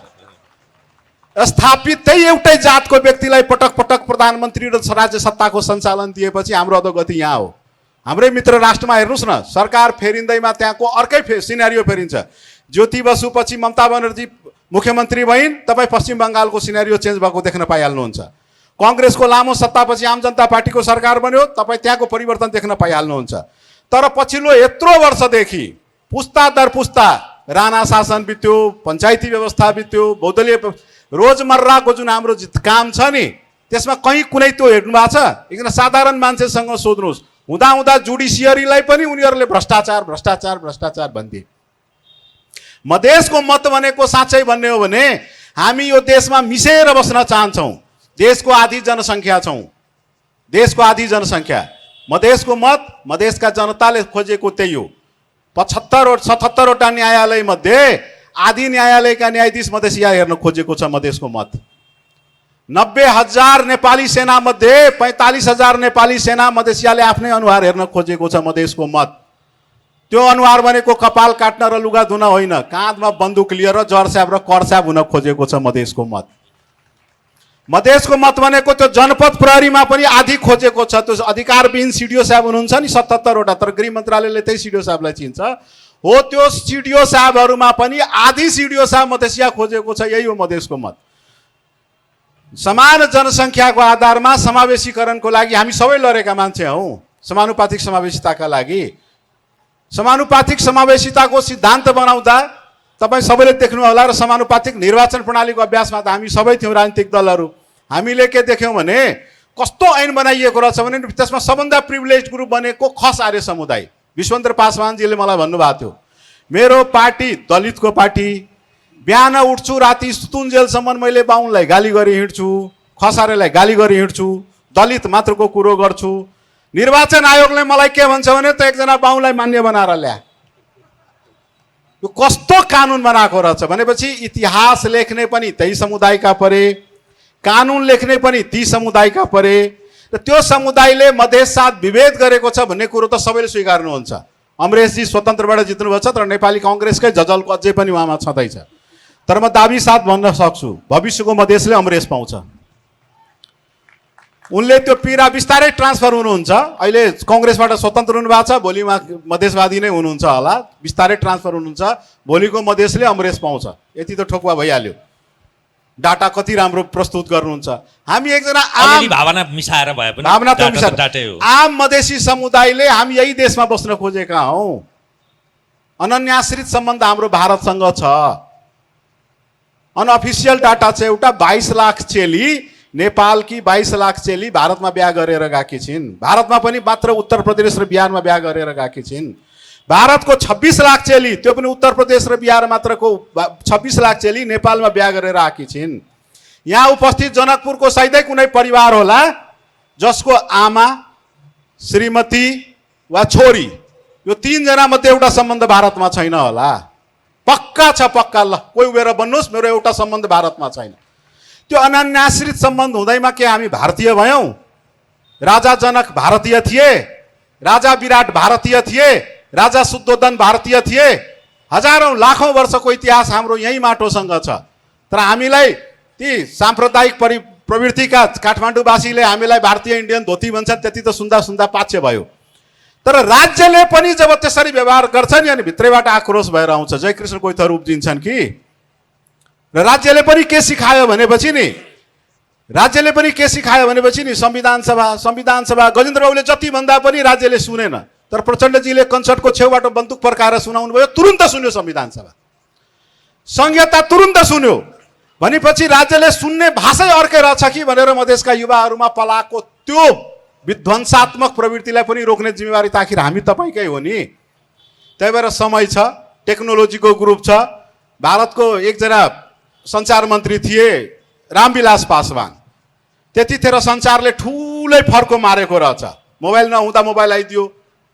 Speaker 3: स्थापित त्यही एउटै जातको व्यक्तिलाई पटक पटक प्रधानमन्त्री र राज्य सत्ताको सञ्चालन दिएपछि हाम्रो अधोगति यहाँ हो। हाम्रै मित्र राष्ट्रमा हेर्नुहोस् न, सरकार फेरिँदैमा त्यहाँको अर्कै सिनेरियो फेरिन्छ। ज्योति बसु पछि ममता बनर्जी मुख्यमन्त्री भइन्, तपाईँ पश्चिम बङ्गालको सिनेरियो चेन्ज भएको देख्न पाइहाल्नुहुन्छ। कङ्ग्रेसको लामो सत्तापछि आम जनता पार्टीको सरकार बन्यो, तपाईँ त्यहाँको परिवर्तन देख्न पाइहाल्नुहुन्छ। तर पछिल्लो यत्रो वर्षदेखि पुस्ता दर पुस्ता राणा शासन बित्यो, पञ्चायती व्यवस्था बित्यो, बहुदलीय रोजमर्राको जुन हाम्रो काम छ नि त्यसमा कहीँ कुनै त्यो हेर्नु भएको छ? एकजना साधारण मान्छेसँग सोध्नुहोस्, हुँदा जुडिसियरीलाई पनि उनीहरूले भ्रष्टाचार भ्रष्टाचार भ्रष्टाचार भन्थे। मधेसको मत भनेको साँच्चै भन्ने हो भने हामी यो देशमा मिसेर बस्न चाहन्छौँ। देशको आधी जनसङ्ख्या छौँ, देशको आधी जनसङ्ख्या। मधेसको मत मधेसका जनताले खोजेको त्यही हो। 77वटा न्यायालय मध्ये आधी न्यायालयका न्यायाधीश मधेसिया हेर्न खोजेको छ मधेसको मत। 90,000 नेपाली सेना मध्ये 45,000 नेपाली सेना मधेसियाले आफ्नै अनुहार हेर्न खोजेको छ मधेसको मत। त्यो अनुहार भनेको कपाल काट्न र लुगा धुन होइन, काँधमा बन्दुक लिएर जरस्याब र करस्याब हुन खोजेको छ मधेसको मत। मधेसको मत भनेको त्यो जनपद प्रहरीमा पनि आधी खोजेको छ। त्यो अधिकारविहीन सिडिओ साहब हुनुहुन्छ नि 77वटा, तर गृह मन्त्रालयले त्यही सिडिओ साहबलाई चिन्छ हो। त्यो सिडिओ साहबहरूमा पनि आधी सिडिओ साहब मधेसिया खोजेको छ। यही हो मधेसको मत। समान जनसङ्ख्याको आधारमा समावेशीकरणको लागि हामी सबै लडेका मान्छे हौँ। समानुपातिक समावेशिताका लागि समानुपातिक समावेशिताको सिद्धान्त बनाउँदा तपाईँ सबैले देख्नु होला र समानुपातिक निर्वाचन प्रणालीको अभ्यासमा त हामी सबै थियौँ राजनीतिक दलहरू। हामीले के देख्यौँ भने कस्तो ऐन बनाइएको रहेछ भने त्यसमा सबभन्दा प्रिभिलेज ग्रुप बनेको खस आर्य समुदाय। विश्वेन्द्र पासवानजीले मलाई भन्नुभएको थियो, मेरो पार्टी दलितको पार्टी, बिहान उठ्छु राति सुतुन्जेलसम्म मैले बाहुनलाई गाली गरी हिँड्छु, खसारेलाई गाली गरी हिँड्छु, दलित मात्रको कुरो गर्छु। निर्वाचन आयोगले मलाई के भन्छ भने त एकजना बाहुनलाई मान्य बनाएर ल्या। यो कस्तो कानुन बनाएको रहेछ भनेपछि इतिहास लेख्ने पनि त्यही समुदायका परे, कानुन लेख्ने पनि ती समुदायका परे, र त्यो समुदायले मधेस साथ विभेद गरेको छ भन्ने कुरो त सबैले स्वीकार्नुहुन्छ। अमरेशजी स्वतन्त्रबाट जित्नुभएको छ, तर नेपाली कङ्ग्रेसकै झझल्को अझै पनि उहाँमा छँदैछ। तर म दाबी साथ भन्न सक्छु भविष्यको मधेसले अमरेश पाउँछ। उनले त्यो पीडा बिस्तारै ट्रान्सफर हुनुहुन्छ। अहिले कङ्ग्रेसबाट स्वतन्त्र हुनुभएको छ, भोलि मधेसवादी नै हुनुहुन्छ होला, बिस्तारै ट्रान्सफर हुनुहुन्छ। भोलिको मधेसले अमरेस पाउँछ, यति त ठोकुवा भइहाल्यो। डाटा कति राम्रो प्रस्तुत गर्नुहुन्छ। हामी एकजना
Speaker 1: अलिअलि भावना मिसाएर भए पनि
Speaker 3: भावना त
Speaker 1: डाटा
Speaker 3: मिसाएर
Speaker 1: डाटै हो।
Speaker 3: आम मधेसी समुदायले हामी यही देशमा बस्न खोजेका हौँ। अनन्याश्रित सम्बन्ध हाम्रो भारतसँग छ। अनअफिसियल डाटा चाहिँ एउटा 22 लाख चेली, नेपालकी 22 लाख चेली भारतमा बिहा गरेर गएकी छिन्। भारतमा पनि मात्र उत्तर प्रदेश र बिहारमा बिहा गरेर गएकी छिन्। भारतको 26 लाख चेली, त्यो पनि उत्तर प्रदेश र बिहार मात्रको 26 लाख चेली नेपालमा बिहा गरेर आएकी छिन्। यहाँ उपस्थित जनकपुरको सायदै कुनै परिवार होला जसको आमा, श्रीमती वा छोरी, यो 3 जना मध्ये एउटा सम्बन्ध भारतमा छैन होला। पक्का छ, पक्का। ल कोही उभिएर भन्नुहोस् मेरो एउटा सम्बन्ध भारतमा छैन। त्यो अनन्याश्रित सम्बन्ध हुँदैमा के हामी भारतीय भयौँ? राजा जनक भारतीय थिए, राजा विराट भारतीय थिए, राजा शुद्धोधन भारतीय थिए। हजारौं लाखौं वर्षको इतिहास हाम्रो यही माटोसँग छ। तर हामीलाई ती साम्प्रदायिक प्रवृत्तिका काठमाडौँवासीले हामीलाई भारतीय इन्डियन धोती भन्छन्, त्यति त सुन्दा सुन्दा पाच्य भयो। तर राज्यले पनि जब त्यसरी व्यवहार गर्छ नि, अनि भित्रैबाट आक्रोश भएर आउँछ, जयकृष्ण कोइथहरू उब्जिन्छन् कि। र राज्यले पनि के सिकायो भनेपछि नि संविधान सभा गजेन्द्र बाबुले जति भन्दा पनि राज्यले सुनेन। तर प्रचण्डजीले कन्सर्टको छेउबाट बन्दुक फर्काएर सुनाउनु भयो, तुरुन्त सुन्यो संविधान सभा, संहिता तुरुन्त सुन्यो। भनेपछि राज्यले सुन्ने भाषै अर्कै रहेछ कि भनेर मधेसका युवाहरूमा पलाएको त्यो विध्वंसात्मक प्रवृत्तिलाई पनि रोक्ने जिम्मेवारी त आखिर हामी तपाईँकै हो नि। त्यही भएर समय छ, टेक्नोलोजीको ग्रुप छ। भारतको एकजना सञ्चार मन्त्री थिए रामविलास पासवान। त्यतिखेर सञ्चारले ठुलै फर्को मारेको रहेछ। मोबाइल नहुँदा मोबाइल आइदियो,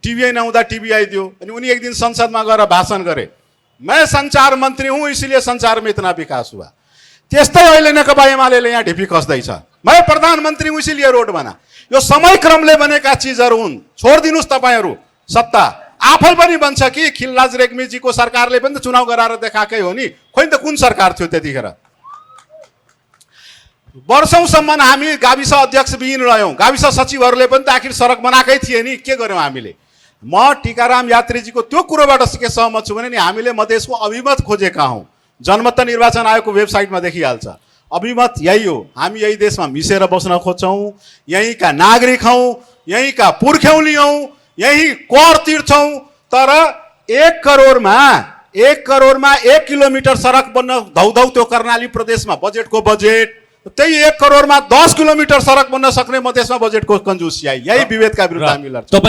Speaker 3: टिभी नहुँदा टिभी आइदियो। अनि उनी एक दिन संसदमा गएर भाषण गरे, मैं संचार मन्त्री हूँ इसलिए संचार में इतना विकास हुआ। त्यस्तै अहिले नेकपा एमाले यहाँ ढिपी खस्दैछ, मैं प्रधानमन्त्री हूँ इसलिए रोड बना। यो समय क्रमले बनेका चिजहरू हुन्। छोडिदिनुहोस् तपाईँहरू सत्ता। आफै पनि भन्छ कि खिलराज रेग्मीजीको सरकारले पनि त चुनाव गराएर देखाएकै हो नि। खोइ त कुन सरकार थियो त्यतिखेर? वर्षौंसम्म हामी गाविस अध्यक्षविहीन रह्यौँ। गाविस सचिवहरूले पनि त आखिर सडक बनाएकै थिए नि, के गर्यौँ हामीले? म टिकाराम यात्रीजीको त्यो कुरोबाट के सहमत छु भने नि, हामीले मधेसको अभिमत खोजेका हौँ। जनमत निर्वाचन आयोगको वेबसाइटमा देखिहाल्छ। अभिमत यही हो, हामी यही देशमा मिसेर बस्न खोज्छौँ, यहीँका नागरिक हौँ, यहीँका पुर्ख्यौली हौँ, यही कर तिर्छौँ। तर 1 करोडमा 1 किलोमिटर सडक बन्न धौधौ त्यो कर्णाली प्रदेशमा बजेटको बजेट, त्यही 1 करोडमा 10 किलोमिटर सडक बन्न सक्ने मधेसमा बजेटको कन्जुसियाई। यही विभेदका विरुद्ध हामी लड्छौँ।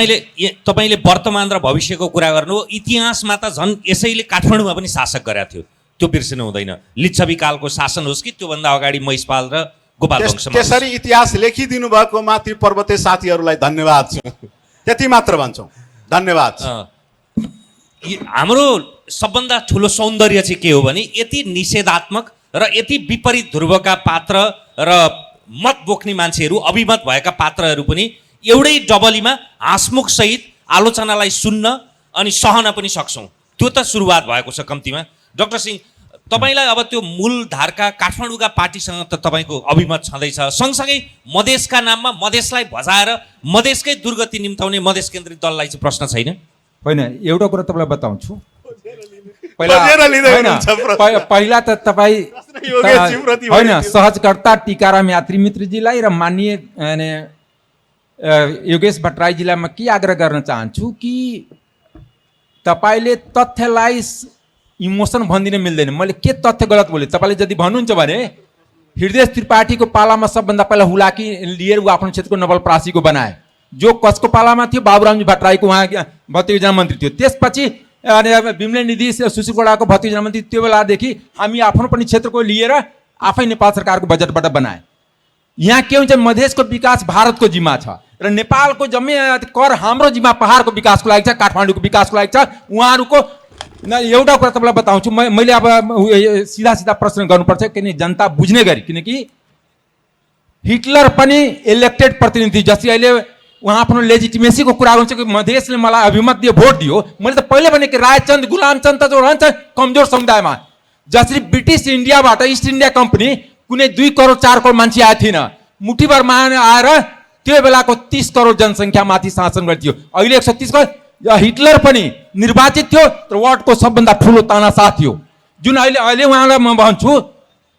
Speaker 1: तपाईँले वर्तमान र भविष्यको कुरा गर्नु, इतिहासमा त झन् यसैले काठमाडौँमा पनि शासक गरेका थियो, त्यो बिर्सिनु हुँदैन। लिच्छवी कालको शासन होस् कि त्योभन्दा अगाडि महिषपाल र गोपाल वंशमा।
Speaker 3: त्यसरी इतिहास लेखिदिनु भएकोमा ती पर्वते साथीहरूलाई धन्यवाद छ, त्यति मात्र भन्छौँ। धन्यवाद।
Speaker 1: हाम्रो सबभन्दा ठुलो सौन्दर्य चाहिँ के हो भने, यति निषेधात्मक र यति विपरीत ध्रुवका पात्र र मत बोक्ने मान्छेहरू, अभिमत भएका पात्रहरू पनि एउटै डबलीमा हाँसमुख सहित आलोचनालाई सुन्न अनि सहन पनि सक्छौँ। त्यो त सुरुवात भएको छ कम्तीमा। डाक्टर सिंह, तपाईँलाई अब त्यो मूलधारका काठमाडौँका पार्टीसँग त तपाईँको अभिमत छँदैछ, सँगसँगै मधेसका नाममा मधेसलाई भजाएर मधेसकै दुर्गति निम्ताउने मधेस केन्द्रित दललाई चाहिँ प्रश्न छैन?
Speaker 4: होइन, एउटा कुरा तपाईँलाई बताउँछु। पहिला त तपाईँ होइन, सहजकर्ता टिकाराम यात्री मित्रजीलाई र माननीय योगेश भट्टराईजीलाई म के आग्रह गर्न चाहन्छु कि तपाईँले तथ्यलाई इमोसन भनिदिन मिल्दैन। मैले के तथ्य गलत बोलेँ तपाईँले यदि भन्नुहुन्छ भने, हृदय त्रिपाठीको पालामा सबभन्दा पहिला हुलाकी लिएर ऊ आफ्नो क्षेत्रको नवलपरासीको बनाए, जो कसको पालामा थियो? बाबुरामजी भट्टराईको, उहाँ भत्ते योजना मन्त्री थियो। त्यसपछि विमले निधि सुशील कोइरालाको भत्ते योजना मन्त्री, त्यो बेलादेखि हामी आफ्नो पनि क्षेत्रको लिएर आफै नेपाल सरकारको बजेटबाट बनाए। यहाँ के हुन्छ, मधेसको विकास भारतको जिम्मा छ र नेपालको जम्मै कर हाम्रो जिम्मा पहाडको विकासको लागि छ, काठमाडौँको विकासको लागि छ। उहाँहरूको एउटा कुरा तपाईँलाई बताउँछु, मैले अब सिधा प्रश्न गर्नुपर्छ, किनकि जनता बुझ्ने गरी। किनकि हिटलर पनि इलेक्टेड प्रतिनिधि, जस्तै अहिले उहाँ आफ्नो लेजिटिमेसीको कुरा गर्नुहुन्छ कि मधेसले मलाई अभिमत दियो, भोट दियो। मैले त पहिले भने कि रायचन्द गुलामचन्द त जो रहन्छ कमजोर समुदायमा, जसरी ब्रिटिस इन्डियाबाट इस्ट इन्डिया कम्पनी कुनै 2 करोड 4 करोड मान्छे आएको थिएन, मुठीभर मान आएर त्यो बेलाको 30 करोड जनसङ्ख्या माथि शासन गर्थ्यो। अहिले 130 करोड। हिटलर पनि निर्वाचित थियो तर वर्ल्डको सबभन्दा ठुलो तानाशाह थियो। जुन अहिले अहिले उहाँलाई म भन्छु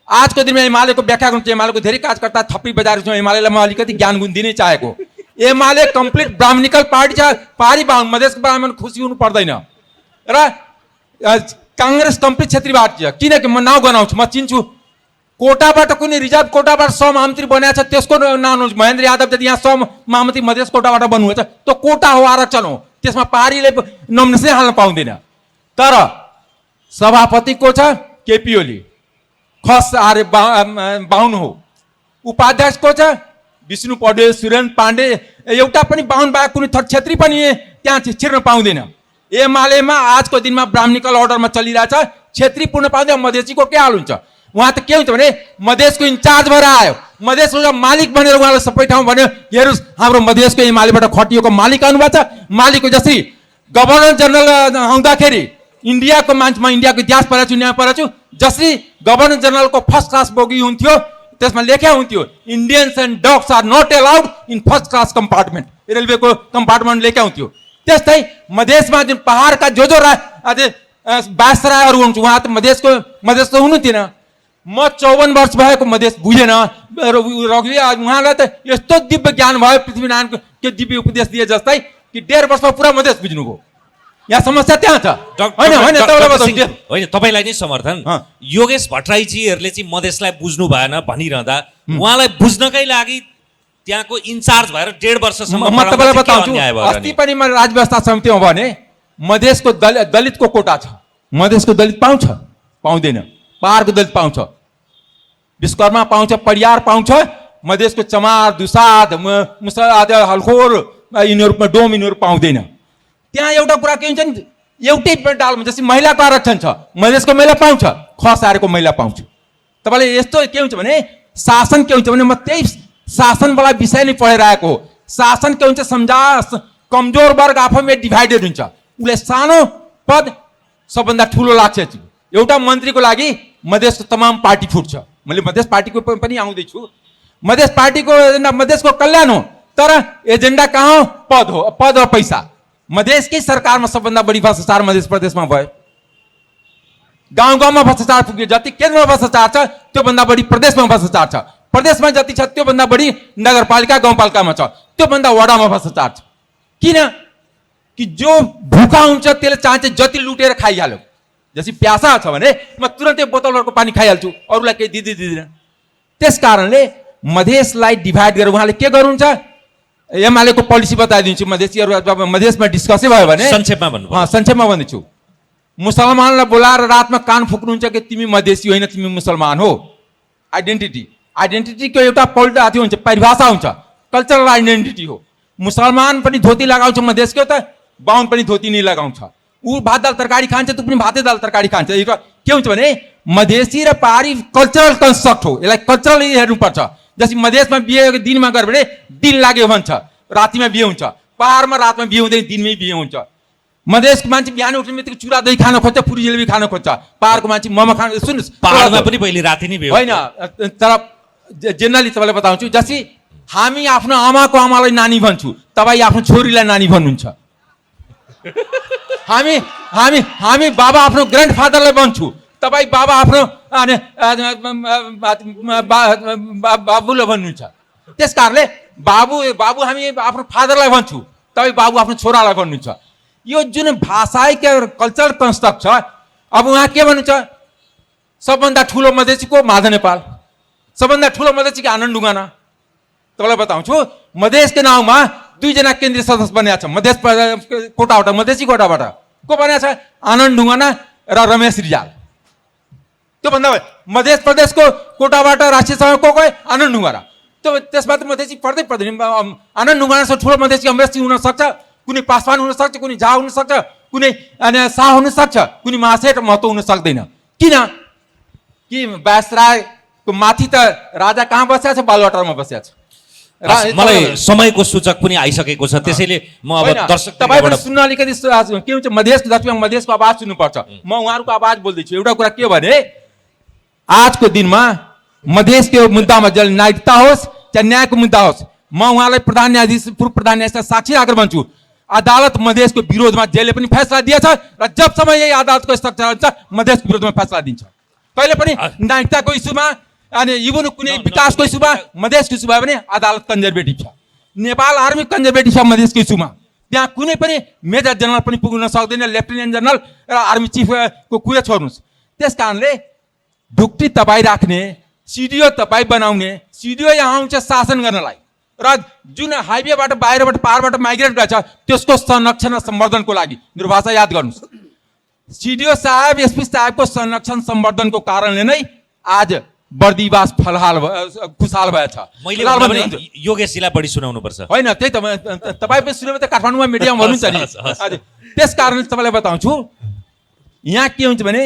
Speaker 4: आजको दिनमा एमालेको व्याख्या गर्नु चाहिँ एमालेको धेरै कार्यकर्ता थप्पी बजाएर छौँ। एमालेलाई म अलिकति ज्ञान गुण दिनै चाहेको। एमाले कम्प्लिट ब्राह्मणिकल पार्टी छ। पारी बाहुन मधेसको ब्राह्मण खुसी हुनु पर्दैन र काङ्ग्रेस कम्प्लिट क्षेत्रीय पार्टी छ। किनकि म नाउँ गनाउँछु, म चिन्छु। कोटाबाट कुनै रिजर्भ कोटाबाट सहमन्त्री बनाएको छ त्यसको नाम महेन्द्र यादव जति यहाँ सहमन्त्री मधेस कोटाबाट बन्नुभएको छ त्यो कोटा हो, आरक्षण हो। त्यसमा पारीले नोमिनेसनै हाल्न पाउँदैन। तर सभापति को छ केपी ओली, खस आर्य बाहुन हो। उपाध्यक्ष को छ विष्णु पौडेल, सुरेन्द्र पाण्डे। एउटा पनि बाहुन बाहेक कुनै थर क्षेत्री पनि त्यहाँ छिर्न पाउँदैन। एमालेमा आजको दिनमा ब्राह्मणिकल अर्डरमा चलिरहेछ। क्षेत्री पूर्ण पाउँदैन, मधेसीको के हाल हुन्छ? उहाँ त के हुन्छ भने मधेसको इन्चार्ज भएर आयो, मधेसको मालिक बनेर उहाँलाई सबै ठाउँ भन्यो हेर्नुहोस् हाम्रो मधेसको एमालेबाट खटिएको मालिक आउनुभएको छ। मालिकको जसरी गभर्नर जनरल आउँदाखेरि इन्डियाको मान्छे, म इन्डियाको इतिहास पढेको छु, यहाँ पढेको छु, जसरी गभर्नर जनरलको फर्स्ट क्लास बोगी हुन्थ्यो त्यसमा लेख्या हुन्थ्यो Indians and dogs are not allowed in first class compartment, रेलवेको कम्पार्टमेन्ट लेख्या हुन्थ्यो। त्यस्तै मधेसमा जुन पहाडका जो बासरायहरू हुन्छ उहाँ त मधेस त हुनु थिएन। म 54 वर्ष भएको मधेस बुझेन। रघुवी उहाँलाई त यस्तो दिव्य ज्ञान भयो पृथ्वीनारायणको के दिव्य उपदेश दिए जस्तै कि 1.5 वर्षमा पुरा मधेस बुझ्नुभयो। यहाँ समस्या त्यहाँ छ।
Speaker 1: होइन तपाईँलाई नै समर्थन। योगेश भट्टराईजीहरूले चाहिँ मधेसलाई बुझ्नु भएन भनिरहँदा उहाँलाई बुझ्नकै लागि त्यहाँको इन्चार्ज भएर 1.5 वर्षसम्म
Speaker 4: म तपाईँलाई बताउँछु। अस्ति पनि म राज्य व्यवस्था समितिमा भने मधेसको दलितको कोटा छ। मधेसको दलित पाउँछ? पाउँदैन। पहाडको दलित पाउँछ, विश्वकर्मा पाउँछ, परियार पाउँछ। मधेसको चमार, दुसाद, हलखोर यिनीहरूमा डोम यिनीहरू पाउँदैन। त्यहाँ एउटा कुरा के हुन्छ नि एउटै डालमा जस्तै महिलाको आरक्षण छ, मधेसको महिला पाउँछ, खस आएको महिला पाउँछ। तपाईँले यस्तो के हुन्छ भने शासन के हुन्छ भने म त्यही शासनवाला विषय नै पढेर आएको हो। शासन के हुन्छ कमजोर वर्ग आफैमा डिभाइडेड हुन्छ। उसले सानो पद सबभन्दा ठुलो लाग्छ। एउटा मन्त्रीको लागि मधेसको तमाम पार्टी फुट्छ। मैले मधेस पार्टीको पनि आउँदैछु। मधेस पार्टीको एजेन्डा मधेसको कल्याण हो तर एजेन्डा कहाँ हो? पद हो, पद र पैसा। मधेसकै सरकारमा सबभन्दा बढी भ्रष्टाचार मधेस प्रदेशमा भयो। गाउँ गाउँमा भ्रष्टाचार पुग्यो। जति केन्द्रमा भ्रष्टाचार छ त्योभन्दा बढी प्रदेशमा भ्रष्टाचार छ। प्रदेशमा जति छ त्योभन्दा बढी नगरपालिका गाउँपालिकामा छ, त्योभन्दा वडामा भ्रष्टाचार छ। किन कि जो भुखा हुन्छ त्यसले चाहन्छ जति लुटेर खाइहाल्यो। जसरी प्यासा छ भने म तुरन्तै बोतलहरूको पानी खाइहाल्छु, अरूलाई केही दिँदिनँ। त्यस कारणले मधेसलाई डिभाइड गरेर उहाँले के गर्नुहुन्छ? एमालेको पोलिसी बताइदिन्छु। मधेसीहरू मधेसमा डिस्कसै भयो भने
Speaker 1: संक्षेपमा भन्नु।
Speaker 4: संक्षेपमा भन्दैछु। मुसलमानलाई बोलाएर रातमा कान फुक्नुहुन्छ कि तिमी मधेसी होइन तिमी मुसलमान हो। आइडेन्टिटीको एउटा पल्ट हुन्छ, परिभाषा हुन्छ, कल्चरल आइडेन्टिटी हो। मुसलमान पनि धोती लगाउँछ मधेसको त, बाहुन पनि धोती नै लगाउँछ। ऊ भात दाल तरकारी खान्छ, तँ पनि भातै दाल तरकारी खान्छ। के हुन्छ भने मधेसी र पहाडी कल्चरल कन्स्ट्रक्ट हो, यसलाई कल्चरली हेर्नुपर्छ। जस्तै मधेसमा बिहे दिनमा गऱ्यो भने दिन लाग्यो भन्छ, रातिमा बिहे हुन्छ। पहाडमा रातमा बिहे हुँदैन, दिनमै बिहे हुन्छ। मधेसको मान्छे बिहान उठ्ने बित्तिकै चुरा दही खान खोज्छ, पुरी जलेबी खान खोज्छ। पहाडको मान्छे मोमो खान। सुन्नुहोस्,
Speaker 1: पहाडमा पनि पहिले राति नै बिहे
Speaker 4: होइन। तर जेनरली तपाईँलाई बताउँछु, जस्तै हामी आफ्नो आमालाई नानी भन्छु, तपाईँ आफ्नो छोरीलाई नानी भन्नुहुन्छ। हामी बाबा आफ्नो ग्रान्डफादरलाई भन्छु, तपाईँ बाबा आफ्नो बाबुलाई भन्नुहुन्छ। त्यस कारणले बाबु हामी आफ्नो फादरलाई भन्छु, तपाईँ बाबु आफ्नो छोरालाई भन्नुहुन्छ। यो जुन भाषाई कल्चरल कन्स्ट्रक्ट छ। अब उहाँ के भन्नुहुन्छ? सबभन्दा ठुलो मधेसी को? माधव नेपाल। सबभन्दा ठुलो मधेसी के? आनन्द ढुङ्गाना। तपाईँलाई बताउँछु, मधेसको नाउँमा 2 जना केन्द्रीय सदस्य बनेको छ। मधेस कोटाबाट, मधेसी कोटाबाट को बनेको छ? आनन्द ढुङ्गाना र रमेश रिजाल। त्योभन्दा मध्य प्रदेशको कोटाबाट राष्ट्रिय सभा को गए? आनन्द ढुङ्गाना। त्यसमा त मधेसी पर्दैन। आनन्द ढुङ्गानासँग ठुलो मधेसी अमरेशजी हुन सक्छ, कुनै पासवान हुन सक्छ, कुनै झा हुन सक्छ, कुनै शाह हुन सक्छ, कुनै महाशेठ महतो हुन सक्दैन। किन कि बासरायको माथि त राजा कहाँ बसेको छ? बालुवाटारमा बसेको छ।
Speaker 1: मलाई समयको सूचक पनि आइसकेको छ, त्यसैले म अब दर्शक
Speaker 4: तपाईबाट सुन्न अलिकति के हुन्छ, मधेसको दक्षिणमा मधेसको आवाज सुन्नुपर्छ। म उहाँहरूको आवाज बोल्दैछु। एउटा कुरा के भने आजको दिनमा मधेसको मुद्दामा नागरिकता होस्, चाहे न्यायको मुद्दा होस्, म उहाँलाई प्रधान न्यायाधीश पूर्व प्रधान न्यायाधीश साक्षी राखेर भन्छु, अदालत मधेसको विरोधमा जसले पनि फैसला दिएछ र जबसम्म यही अदालतको स्ट्रक्चर हुन्छ मधेसको विरोधमा फैसला दिन्छ। कहिले पनि नागरिकताको इस्युमा अनि इभन कुनै विकासको इस्युमा मधेसको इस्युमा पनि अदालत कन्जर्भेटिभ छ। नेपाल आर्मी कन्जर्भेटिभ छ मधेसको इस्युमा। त्यहाँ कुनै पनि मेजर जनरल पनि पुग्न सक्दैन, लेफ्टिनेन्ट जनरल र आर्मी चिफको कुरा छोड्नुहोस्। त्यस कारणले ढुक्टी तपाईँ राख्ने, सिडिओ तपाईँ बनाउने, सिडिओ यहाँ आउँछ शासन गर्नलाई र जुन हाइवेबाट बाहिरबाट पारबाट माइग्रेट गर्छ त्यसको संरक्षण र सम्वर्धनको लागि मेरो भाषा याद गर्नुहोस्। सिडिओ साहब एसपी साहबको संरक्षण सम्वर्धनको कारणले नै आज बर्दिवास फलहाल खुशहाल भएछ।
Speaker 1: मैले योगेशजीलाई बढी सुनाउनु पर्छ
Speaker 4: होइन, त्यही त तपाईँ पनि सुन्यो त काठमाडौँमा मिडियामा भन्नुहुन्छ नि। त्यस कारणले तपाईँलाई बताउँछु, यहाँ के हुन्छ भने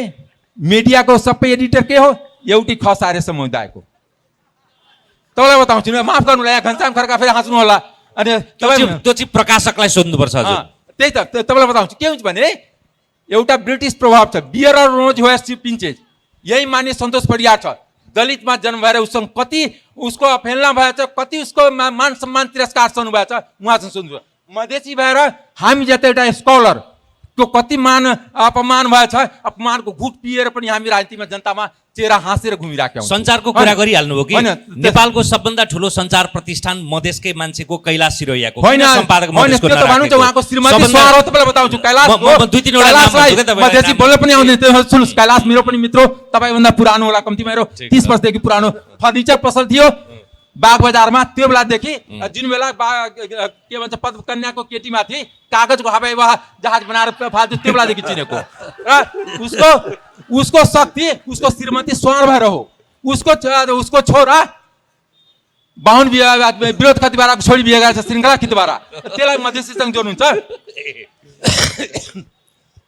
Speaker 4: मिडियाको सबै एडिटर के हो, एउटै खसारे समुदायको। तपाईँलाई बताउँछु नि, माफ गर्नु होला, यहाँ घनश्याम खड्का फेरि हाँस्नु होला। अनि
Speaker 1: त्यो चाहिँ प्रकाशकलाई सोध्नुपर्छ हजुर।
Speaker 4: त्यही त तपाईँलाई बताउँछु के हुन्छ भने एउटा ब्रिटिस प्रभाव छ, बियर रोज वेस्ट पिन्चेज, यही मान्य सन्तोष परियार छ। दलितमा जन्म भएर उसँग कति उसको अफेलना भएछ, कति उसको मान सम्मान तिरस्कार सहनु भएछ, उहाँसँग सोध्नु। मधेसी भएर हामी जति एउटा स्कलर त्यो कति मान अपमान भएछ, अपमानको घुट पिएर पनि हामी राजनीतिमा जनतामा चेहरा हाँसेर घुमिराखेका हौँ।
Speaker 1: सञ्चारको कुरा गरिहाल्नुभयो कि नेपालको सबभन्दा ठुलो सञ्चार प्रतिष्ठान मधेसकै मान्छेको कैलाश सिरोयाको
Speaker 4: होइन,
Speaker 1: सम्पादक
Speaker 4: त्यो त भन्नुहुन्छ उहाँको श्रीमती स्वार हो। तपाईँलाई बताउँछु मधेसी बोल्न पनि आउँदैन। सुन्नुहोस्, कैलाश मेरो पनि मित्र हो, तपाईँभन्दा पुरानो होला, कम्ती मेरो 30 वर्षदेखि पुरानो फर्निचर पसल थियो बाग बजारमा। त्यो बेलादेखि जुन बेला के भन्छ पदकन्याको केटीमा थिए कागजको हवाई जहाज बनाएर फाल्थ्यो, त्यो बेलादेखि चिनेको। र उसको शक्ति उसको श्रीमती स्वार भएर हो। उसको छोरा बाहुन विरोध खतिबाराको छोरी बिहे गरेछ, श्रृङ्खला खितबारा। त्यसलाई मधेसीसँग जोड्नुहुन्छ।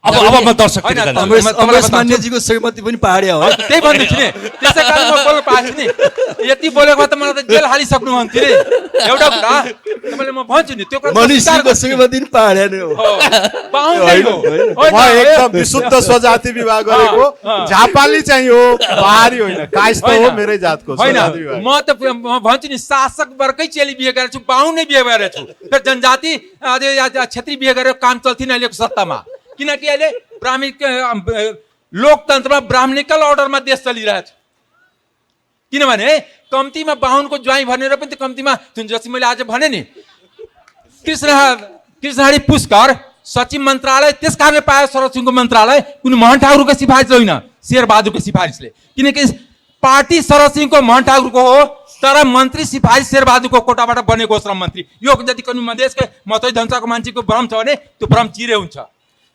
Speaker 1: अब म दर्शक
Speaker 2: अमरेश मान्यजीको श्रीमती पनि पहाडिया हो।
Speaker 4: त्यही भन्दैछु नि, त्यसै कारण म बोल्न पाएको छु नि। यति बोलेको भए त मलाई त जेल हालिसक्नु भन्थ्यो नि। एउटा कुरा तपाईँले म भन्छु नि, त्यो
Speaker 2: मनिषजीको श्रीमती पनि पहाडिया नै हो।
Speaker 3: म एकदम विशुद्ध स्वजाति विवाह गरेको, झापाली चाहिँ हो, पहाडी होइन, कायस्थ हो, मेरै जातको
Speaker 4: होइन। म त भन्छु नि, शासक वर्गकै चेली बिहे गरेको छु, बाहुन नै बिहे गरेको छु। फेरि जनजाति क्षेत्री बिहे गरेर काम चल्थेन अहिलेको सत्तामा, किनकि अहिले ब्राह्मिक लोकतन्त्रमा ब्राह्मणिकल अर्डरमा देश चलिरहेछ। किनभने कम्तीमा बाहुनको ज्वाइँ भनेर पनि कम्तीमा जस्तै मैले आज भने नि, कृष्णहारी पुष्कर सचिव मन्त्रालय त्यस कारणले पायो, संरक्षणको मन्त्रालय कुनै मोहन ठाकुरको सिफारिस होइन, शेरबहादुरको सिफारिसले। किनकि पार्टी संरक्षणको मोहन ठाकुरको हो, तर मन्त्री सिफारिस शेरबहादुरको कोटाबाट बनेको श्रम मन्त्री। यो जति पनि मधेसकै मतै धन्साको मान्छेको भ्रम छ भने त्यो भ्रम चिरे हुन्छ।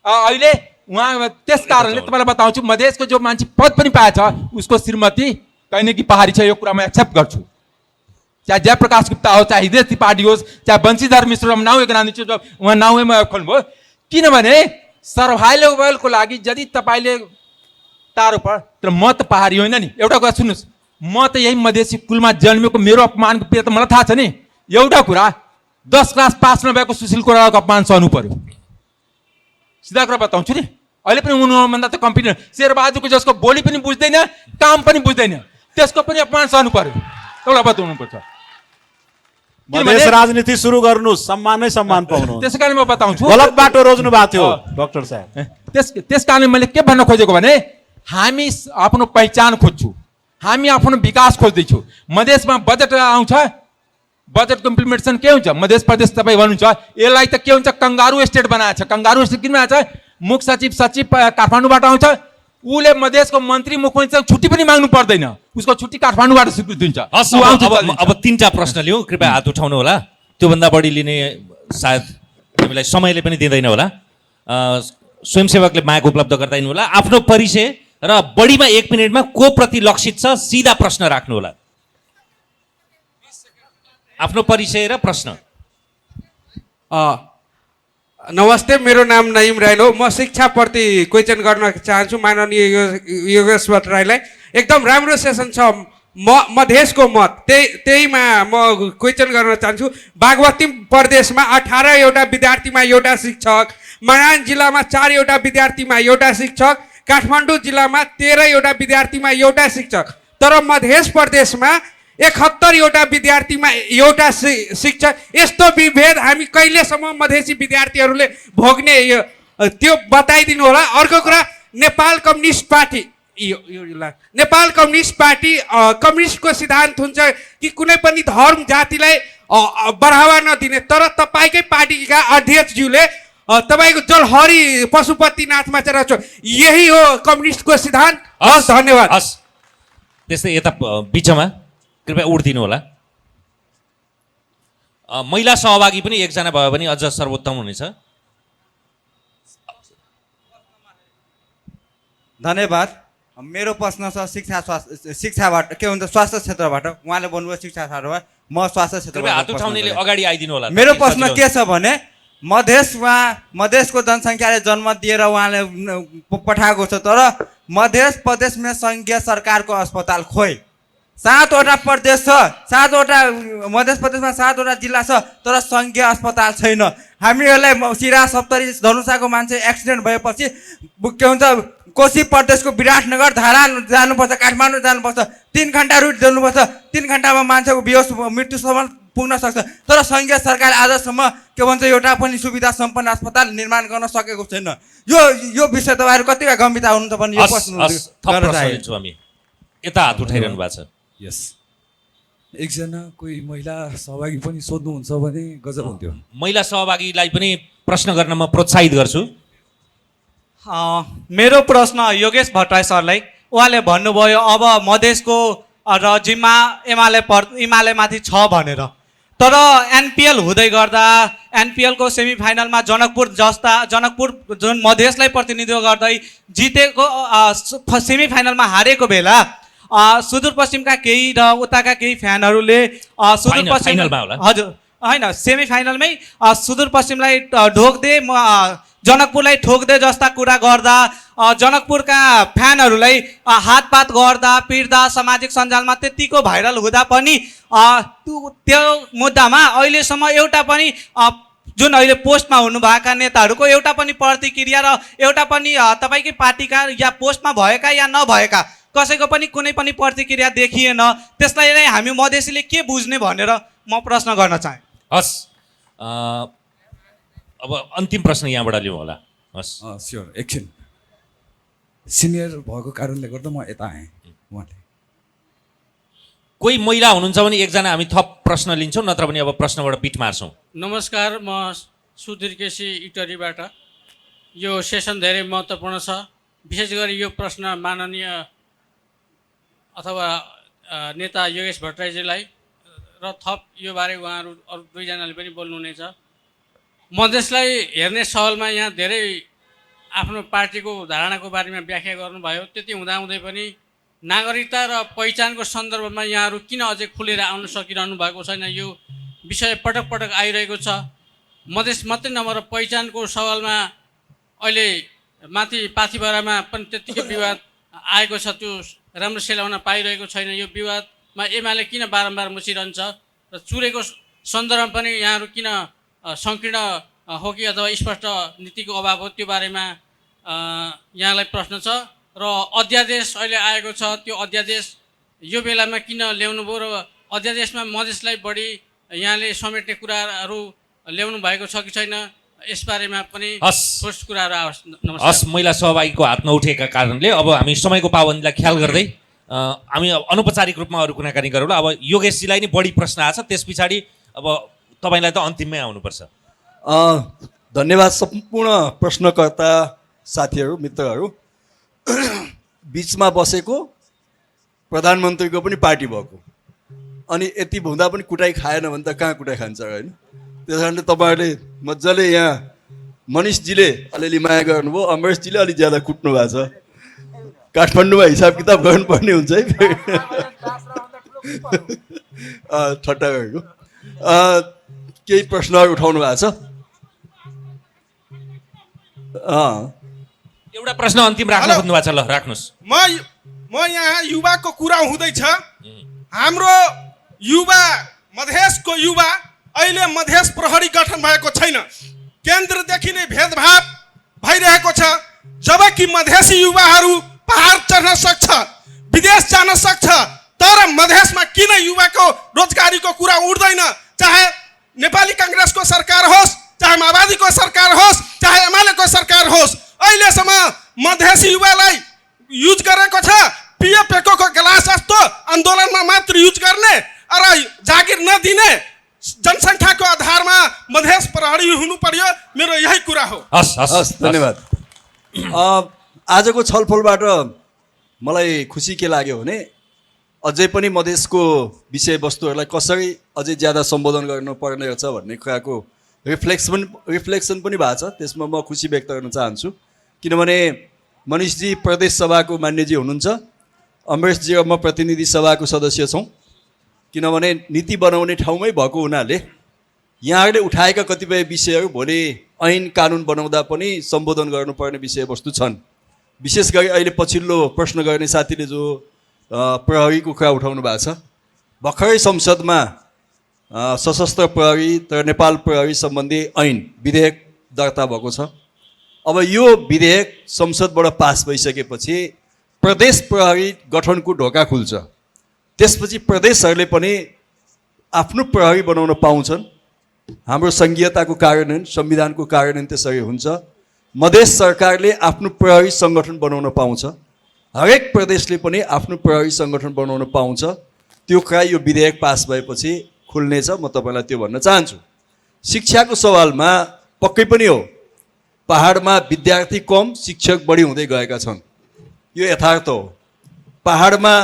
Speaker 4: अहिले उहाँ त्यस कारणले तपाईँलाई बताउँछु, मधेसको जो मान्छे पद पनि पाएछ उसको श्रीमती कहीँ न कहीँ पहाडी छ। यो कुरा म एक्सेप्ट गर्छु। चाहे जयप्रकाश गुप्ता हो, चाहे हृदय त्रिपाठी होस्, चाहे बंशीधर मिश्र नाउ एक नानी उहाँ नाउमा खोल्नुभयो। किनभने सर्भाइभलको लागि यदि तपाईँले टाढो पढ, तर म त पहाडी होइन नि। एउटा कुरा सुन्नुहोस्, म त यही मधेसी कुलमा जन्मेको, मेरो अपमानको पेर त मलाई थाहा छ नि। एउटा कुरा, 10 क्लास पास नभएको सुशील कोइरालाको अपमान सहनु पर्यो। सिधा कुरा बताउँछु नि, अहिले पनि उनीहरूभन्दा त कम्पिटेन्ट शेरबहादुरको जसको बोली पनि बुझ्दैन, काम पनि बुझ्दैन, त्यसको पनि अपमान सहनु पर्यो। एउटा बताउनु पर्छ।
Speaker 3: मधेस राजनीति सुरु गर्नुहोस्, सम्मानै सम्मान पाउनु।
Speaker 4: त्यसै कारण म बताउँछु,
Speaker 3: गलत बाटो रोज्नु भएको थियो डाक्टर साहब।
Speaker 4: त्यस कारणले मैले के भन्न खोजेको भने हामी आफ्नो पहिचान खोज्छौँ, हामी आफ्नो विकास खोज्दैछौँ। मधेसमा बजेट आउँछ, बजेटको इम्प्लिमेन्टेसन के हुन्छ? मध्य प्रदेश तपाईँ भन्नुहुन्छ यसलाई त के हुन्छ, कंगारू स्टेट बनाएको छ। कंगारू स्टेट किन बनाएको छ? मुख्य सचिव काठमाडौँबाट आउँछ, उसले मधेसको मन्त्री मुख्यमन्त्रीसँग छुट्टी पनि माग्नु पर्दैन, उसको छुट्टी काठमाडौँबाट स्वीकृत हुन्छ।
Speaker 1: अब 3टा प्रश्न लिउँ, कृपया हात उठाउनु होला। त्योभन्दा बढी लिने सायद हामीलाई समयले पनि दिँदैन होला। स्वयंसेवकले माग उपलब्ध गर्दैन होला। आफ्नो परिचय र बढीमा 1 मिनेटमा को प्रति लक्षित छ सिधा प्रश्न राख्नु होला। आफ्नो परिचय र प्रश्न।
Speaker 5: नमस्ते, मेरो नाम नयिम राई हो। म शिक्षाप्रति क्वेसन गर्न चाहन्छु माननीय योगेश भट्टराईलाई। एकदम राम्रो सेसन छ। मधेसको मत त्यहीमा म क्वेसन गर्न चाहन्छु। बागमती प्रदेशमा 18वटा विद्यार्थीमा एउटा शिक्षक, मनाङ जिल्लामा 4वटा विद्यार्थीमा एउटा शिक्षक, काठमाडौँ जिल्लामा 13वटा विद्यार्थीमा एउटा शिक्षक। तर मधेस प्रदेशमा 71वटा विद्यार्थीमा एउटा शिक्षक, यस्तो विभेद हामी कहिलेसम्म मधेसी विद्यार्थीहरूले भोग्ने त्यो बताइदिनु होला। अर्को कुरा, Nepal communist party Nepal communist party कम्युनिस्टको सिद्धान्त हुन्छ कि कुनै पनि धर्म जातिलाई बढावा नदिने, तर तपाईँकै पार्टीका अध्यक्षज्यूले तपाईँको जलहरी पशुपतिनाथमा चाहिँ यही हो कम्युनिस्टको सिद्धान्त। हस्, धन्यवाद।
Speaker 1: हस्, त्यस्तै यता बिचमा कृपया उठिदिनु होला। महिला सहभागी पनि एकजना भयो भने अझ सर्वोत्तम हुनेछ।
Speaker 6: धन्यवाद। मेरो प्रश्न छ शिक्षाबाट, के भन्छ स्वास्थ्य क्षेत्रबाट। उहाँले भन्नुभयो शिक्षा क्षेत्रबाट, म स्वास्थ्य क्षेत्रबाट।
Speaker 1: हात उठाउनेले अगाडि आइदिनु होला।
Speaker 6: मेरो प्रश्न के छ भने मधेसको जनसङ्ख्याले जन्म दिएर उहाँले पठाएको छ, तर मध्य प्रदेशमा सङ्घीय सरकारको अस्पताल खोइ 7वटा प्रदेश छ, 7वटा मध्य प्रदेशमा 7वटा जिल्ला छ, तर सङ्घीय अस्पताल छैन। हामीहरूलाई सिरा सप्तरी धनुषाको मान्छे एक्सिडेन्ट भएपछि के हुन्छ कोशी प्रदेशको विराटनगर धारा जानुपर्छ, काठमाडौँ जानुपर्छ, 3 घन्टा रुट जानुपर्छ, 3 घन्टामा मान्छेको बेहोस मृत्युसम्म पुग्न सक्छ, तर सङ्घीय सरकार आजसम्म के भन्छ एउटा पनि सुविधा सम्पन्न अस्पताल निर्माण गर्न सकेको छैन। यो विषय तपाईँहरू कतिका गम्भीरता हुनुहुन्छ भने यो प्रश्न गर्न चाहेको।
Speaker 1: हामी यता हात उठाइरहनु भएको छ।
Speaker 7: यस, एकजना कोही महिला सहभागी पनि सोध्नुहुन्छ भने गजब हुन्थ्यो।
Speaker 1: महिला सहभागीलाई पनि प्रश्न गर्न म प्रोत्साहित गर्छु।
Speaker 8: मेरो प्रश्न योगेश भट्टराई सरलाई। उहाँले भन्नुभयो अब मधेसको र जिम्मा एमालेमाथि छ भनेर, तर एनपिएल हुँदै गर्दा एनपिएलको सेमिफाइनलमा जनकपुर जुन मधेसलाई प्रतिनिधित्व गर्दै जितेको सेमिफाइनलमा हारेको बेला सुदूरपश्चिमका केही र उताका केही फ्यानहरूले सुदूरपश्चिम हजुर होइन सेमिफाइनलमै सुदूरपश्चिमलाई ढोक्दे जनकपुरलाई ठोक्दे जस्ता कुरा गर्दा जनकपुरका फ्यानहरूलाई हातपात गर्दा पिट्दा सामाजिक सञ्जालमा त्यतिको भाइरल हुँदा पनि त्यो मुद्दामा अहिलेसम्म एउटा पनि जुन अहिले पोस्टमा हुनुभएका नेताहरूको एउटा पनि प्रतिक्रिया र एउटा पनि तपाईँकै पार्टीका या पोस्टमा भएका या नभएका कसैको पनि कुनै पनि प्रतिक्रिया देखिएन। त्यसलाई नै हामी मधेसीले के बुझ्ने भनेर म प्रश्न गर्न चाहेँ।
Speaker 1: हस्, अब अन्तिम प्रश्न यहाँबाट लिउँ होला। हस्,
Speaker 7: स्योर। एकछिन, सिनियर भएको कारणले गर्दा म यता आएँ। उहाँले
Speaker 1: कोही महिला हुनुहुन्छ भने एकजना हामी थप प्रश्न लिन्छौँ, नत्र भने अब प्रश्नबाट बिट मार्छौँ।
Speaker 9: नमस्कार, म सुधीर केसी इटरीबाट। यो सेसन धेरै महत्त्वपूर्ण छ, विशेष गरी यो प्रश्न माननीय अथवा नेता योगेश भट्टराईजीलाई र थप यो बारे उहाँहरू अरू दुईजनाले पनि बोल्नुहुनेछ। मधेसलाई हेर्ने सवालमा यहाँ धेरै आफ्नो पार्टीको धारणाको बारेमा व्याख्या गर्नुभयो। त्यति हुँदाहुँदै पनि नागरिकता र पहिचानको सन्दर्भमा यहाँहरू किन अझै खुलेर आउन सकिरहनु भएको छैन? यो विषय पटक पटक आइरहेको छ। मधेस मात्रै नभएर पहिचानको सवालमा अहिले माथि पाथिभरामा पनि त्यत्तिकै विवाद आएको छ, त्यो राम्रो सेलाउन पाइरहेको छैन। यो विवादमा एमाले किन बारम्बार मुसिरहन्छ र चुरेको सन्दर्भमा पनि यहाँहरू किन सङ्कीर्ण हो कि अथवा स्पष्ट नीतिको अभाव हो, त्यो बारेमा यहाँलाई प्रश्न छ। र अध्यादेश अहिले आएको छ, त्यो अध्यादेश यो बेलामा किन ल्याउनु भयो र अध्यादेशमा मधेसलाई बढी यहाँले समेट्ने कुराहरू ल्याउनु भएको छ कि छैन, यसबारेमा पनि ठोस कुराहरू आवश्यक।
Speaker 1: हस्, महिला सहभागीको हात नउठेका कारणले अब हामी समयको पाबन्दीलाई ख्याल गर्दै हामी अनौपचारिक रूपमा अरू कुराकानी गरौँ। अब योगेशजीलाई नै बढी प्रश्न आएको छ, त्यस पछाडि अब तपाईँलाई त अन्तिममै आउनुपर्छ।
Speaker 2: धन्यवाद सम्पूर्ण प्रश्नकर्ता साथीहरू, मित्रहरू। बिचमा बसेको प्रधानमन्त्रीको पनि पार्टी भएको, अनि यति हुँदा पनि कुटाइ खाएन भने त कहाँ कुटाइ खान्छ होइन? त्यस कारणले तपाईँहरूले मजाले यहाँ मनिषजीले अलिअलि माया गर्नुभयो, अमरेशजीले अलिक ज्यादा कुट्नु भएको छ। काठमाडौँमा हिसाब किताब गर्नुपर्ने हुन्छ है। ठट्टा गरेको। केही प्रश्नहरू उठाउनु भएको छ।
Speaker 1: एउटा प्रश्न अन्तिम राख्न खोज्नु भएको छ, ल राख्नुहोस्।
Speaker 10: म यहाँ युवाको कुरा हुँदैछ। हाम्रो युवा, मधेसको युवा अहिले मधेस प्रहरी गठन भएको छैन। केन्द्रदेखि नै भेदभाव भइरहेको छ। जबकि मधेसी युवाहरू पहाड चढ्न सक्छ, विदेश जान सक्छ, तर मधेसमा किन युवाको रोजगारीको कुरा उठ्दैन? चाहे नेपाली काङ्ग्रेसको सरकार होस्, चाहे माओवादीको सरकार होस्, चाहे एमालेको सरकार होस्, अहिलेसम्म मधेसी युवालाई युज गरेको छ पिए पेकोको गिलास जस्तो आन्दोलनमा मात्र युज गर्ने र जागिर नदिने जनसङ्ख्याको आधारमा मधेस प्रहरी हुनु पर्यो। मेरो यही कुरा हो।
Speaker 2: हस्, धन्यवाद। आजको छलफलबाट मलाई खुसी के लाग्यो भने अझै पनि मधेसको विषयवस्तुहरूलाई कसरी अझै ज्यादा सम्बोधन गर्नुपर्ने रहेछ भन्ने कुराको रिफ्लेक्सन पनि भएको छ। त्यसमा म खुसी व्यक्त गर्न चाहन्छु, किनभने मनिषजी प्रदेश सभाको मान्यजी हुनुहुन्छ, अमरेशजी र म प्रतिनिधि सभाको सदस्य छौँ। किनभने नीति बनाउने ठाउँमै भएको हुनाले यहाँहरूले उठाएका कतिपय विषयहरू भोलि ऐन कानुन बनाउँदा पनि सम्बोधन गर्नुपर्ने विषयवस्तु छन्। विशेष गरी अहिले पछिल्लो प्रश्न गर्ने साथीले जो प्रहरीको कुरा उठाउनु भएको छ, भर्खरै संसदमा सशस्त्र प्रहरी तर नेपाल प्रहरी सम्बन्धी ऐन विधेयक दर्ता भएको छ। अब यो विधेयक संसदबाट पास भइसकेपछि प्रदेश प्रहरी गठनको ढोका खुल्छ। त्यसपछि प्रदेशहरूले पनि आफ्नो प्रहरी बनाउन पाउँछन्। हाम्रो सङ्घीयताको कार्यान्वयन, संविधानको कार्यान्वयन त्यसरी हुन्छ। मधेस सरकारले आफ्नो प्रहरी सङ्गठन बनाउन पाउँछ, हरेक प्रदेशले पनि आफ्नो प्रहरी सङ्गठन बनाउन पाउँछ। त्यो कुरा यो विधेयक पास भएपछि खुल्नेछ। म तपाईँलाई त्यो भन्न चाहन्छु। शिक्षाको सवालमा पक्कै पनि हो, पहाडमा विद्यार्थी कम, शिक्षक बढी हुँदै गएका छन्। यो यथार्थ हो। पहाडमा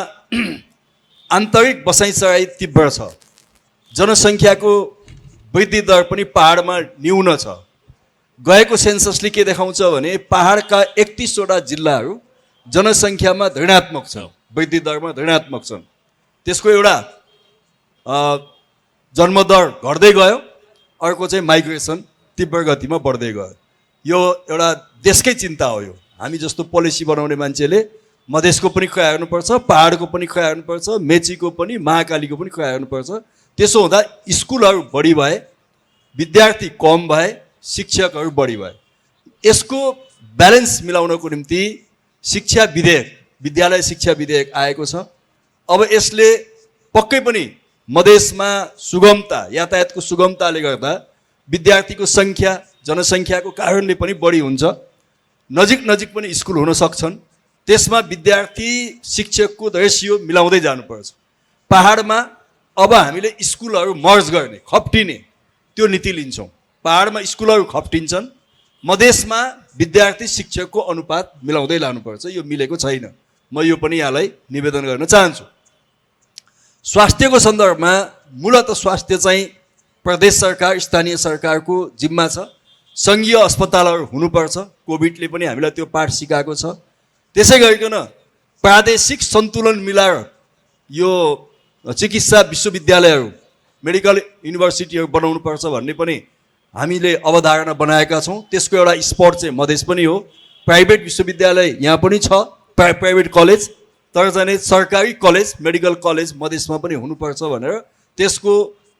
Speaker 2: आन्तरिक बसाइसराई तीव्र छ, जनसङ्ख्याको वृद्धि दर पनि पहाडमा न्यून छ। गएको सेन्ससले के देखाउँछ भने पहाडका 31वटा जिल्लाहरू जनसङ्ख्यामा ऋणात्मक छ, वृद्धि दरमा ऋणात्मक छन्। त्यसको एउटा जन्मदर घट्दै गयो, अर्को चाहिँ माइग्रेसन तीव्र गतिमा बढ्दै गयो। यो एउटा देशकै चिन्ता हो। यो हामी जस्तो पोलिसी बनाउने मान्छेले मधेसको पनि कुरा हेर्नुपर्छ, पहाडको पनि कुरा हेर्नुपर्छ, मेचीको पनि, महाकालीको पनि कुरा हेर्नुपर्छ। त्यसो हुँदा स्कुलहरू बढी भए, विद्यार्थी कम भए, शिक्षकहरू बढी भए। यसको ब्यालेन्स मिलाउनको निम्ति शिक्षा विधेयक, विद्यालय शिक्षा विधेयक आएको छ। अब यसले पक्कै पनि मधेसमा सुगमता, यातायातको सुगमताले गर्दा विद्यार्थीको सङ्ख्या जनसङ्ख्याको कारणले पनि बढी हुन्छ। नजिक पनि स्कुल हुन सक्छन्। त्यसमा विद्यार्थी शिक्षकको रेसियो मिलाउँदै जानुपर्छ। पहाडमा अब हामीले स्कुलहरू मर्ज गर्ने, खप्टिने त्यो नीति लिन्छौँ। पहाडमा स्कुलहरू खप्टिन्छन्, मधेसमा विद्यार्थी शिक्षकको अनुपात मिलाउँदै लानुपर्छ। यो मिलेको छैन। म यो पनि यहाँलाई निवेदन गर्न चाहन्छु। स्वास्थ्यको सन्दर्भमा मूलतः स्वास्थ्य चाहिँ प्रदेश सरकार, स्थानीय सरकारको जिम्मा छ। सङ्घीय अस्पतालहरू हुनुपर्छ। कोभिडले पनि हामीलाई त्यो पाठ सिकाएको छ। त्यसै गरिकन प्रादेशिक सन्तुलन मिलाएर यो चिकित्सा विश्वविद्यालयहरू, मेडिकल युनिभर्सिटीहरू बनाउनुपर्छ भन्ने पनि हामीले अवधारणा बनाएका छौँ। त्यसको एउटा स्पट चाहिँ मधेस पनि हो। प्राइभेट विश्वविद्यालय यहाँ पनि छ, प्राइभेट कलेज, तर चाहिँ सरकारी कलेज, मेडिकल कलेज मधेसमा पनि हुनुपर्छ भनेर त्यसको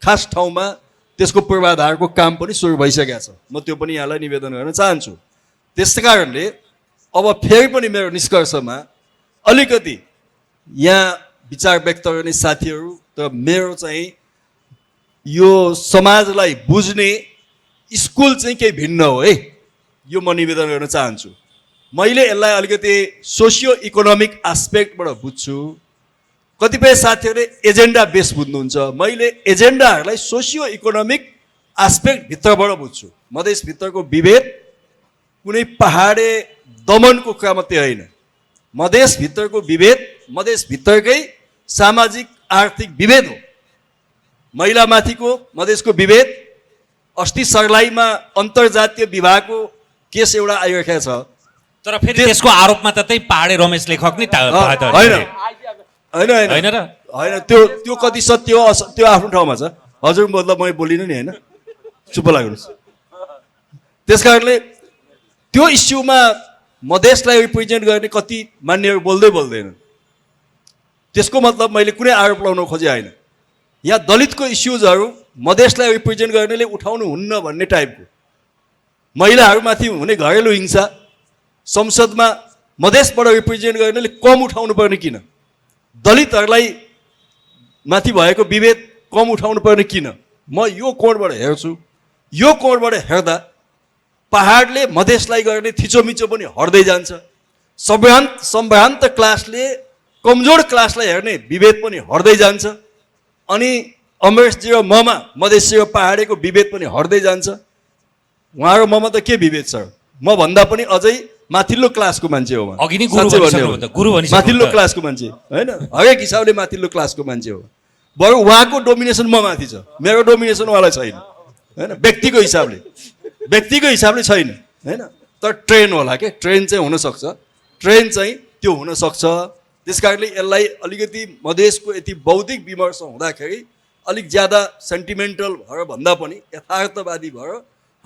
Speaker 2: खास ठाउँमा त्यसको पूर्वाधारको काम पनि सुरु भइसकेको छ। म त्यो पनि यहाँलाई निवेदन गर्न चाहन्छु। त्यसै कारणले अब फेरि पनि मेरो निष्कर्षमा अलिकति यहाँ विचार व्यक्त गर्ने साथीहरू, तर मेरो चाहिँ यो समाजलाई बुझ्ने स्कुल चाहिँ केही भिन्न हो है, यो म निवेदन गर्न चाहन्छु। मैले यसलाई अलिकति सोसियो इकोनोमिक एस्पेक्टबाट बुझ्छु। कतिपय साथीहरूले एजेन्डा बेस बुझ्नुहुन्छ। मैले एजेन्डाहरूलाई सोसियो इकोनोमिक एस्पेक्ट भित्रबाट बुझ्छु। मधेसभित्रको विभेद कुनै पहाडे दमनको कुरा मात्रै होइन। मधेसभित्रको विभेद मधेसभित्रकै सामाजिक आर्थिक विभेद हो। महिलामाथिको मधेसको विभेद, अस्ति सर्लाहीमा अन्तर्जातीय विवाहको केस एउटा आइरहेको छ।
Speaker 1: तर फेरि त्यसको आरोपमा त त्यही पहाडे रमेश लेखक नि
Speaker 2: होइन, त्यो कति सत्य हो त्यो आफ्नो ठाउँमा छ। हजुर मतलब म बोलिनँ नि, होइन, चुप लाग्नुहोस्। त्यस कारणले त्यो इस्युमा मधेसलाई रिप्रेजेन्ट गर्ने कति मान्यहरू बोल्दैनन्। त्यसको मतलब मैले कुनै आरोप लगाउन खोजे होइन। यहाँ दलितको इस्युजहरू मधेसलाई रिप्रेजेन्ट गर्नेले उठाउनु हुन्न भन्ने टाइपको, महिलाहरूमाथि हुने घरेलु हिंसा संसदमा मधेसबाट रिप्रेजेन्ट गर्नेले कम उठाउनु पर्ने किन? दलितहरूलाई माथि भएको विभेद कम उठाउनु पर्ने किन? म यो कोणबाट हेर्छु, यो कोणबाट हेर्दा पहाडले मधेसलाई गर्ने थिचोमिचो पनि हट्दै जान्छ, सम्भ्रान्त क्लासले कमजोर क्लासलाई हेर्ने विभेद पनि हट्दै जान्छ, अनि अमरेशजी र ममा मधेसी र पहाडेको विभेद पनि हट्दै जान्छ। उहाँ र ममा त के विभेद छ? म भन्दा पनि अझै माथिल्लो क्लासको मान्छे हो।
Speaker 1: अघि नै गुरु भनिसक्नु,
Speaker 2: माथिल्लो क्लासको मान्छे होइन, हरेक हिसाबले माथिल्लो क्लासको मान्छे हो। बरु उहाँको डोमिनेसन म माथि छ, मेरो डोमिनेसन उहाँलाई छैन होइन, व्यक्तिको हिसाबले छैन होइन। तर ट्रेन होला के, ट्रेन चाहिँ हुनसक्छ, ट्रेन चाहिँ त्यो हुनसक्छ। त्यस कारणले यसलाई अलिकति मधेसको यति बौद्धिक विमर्श हुँदाखेरि अलिक ज्यादा सेन्टिमेन्टल भएर भन्दा पनि यथार्थवादी भएर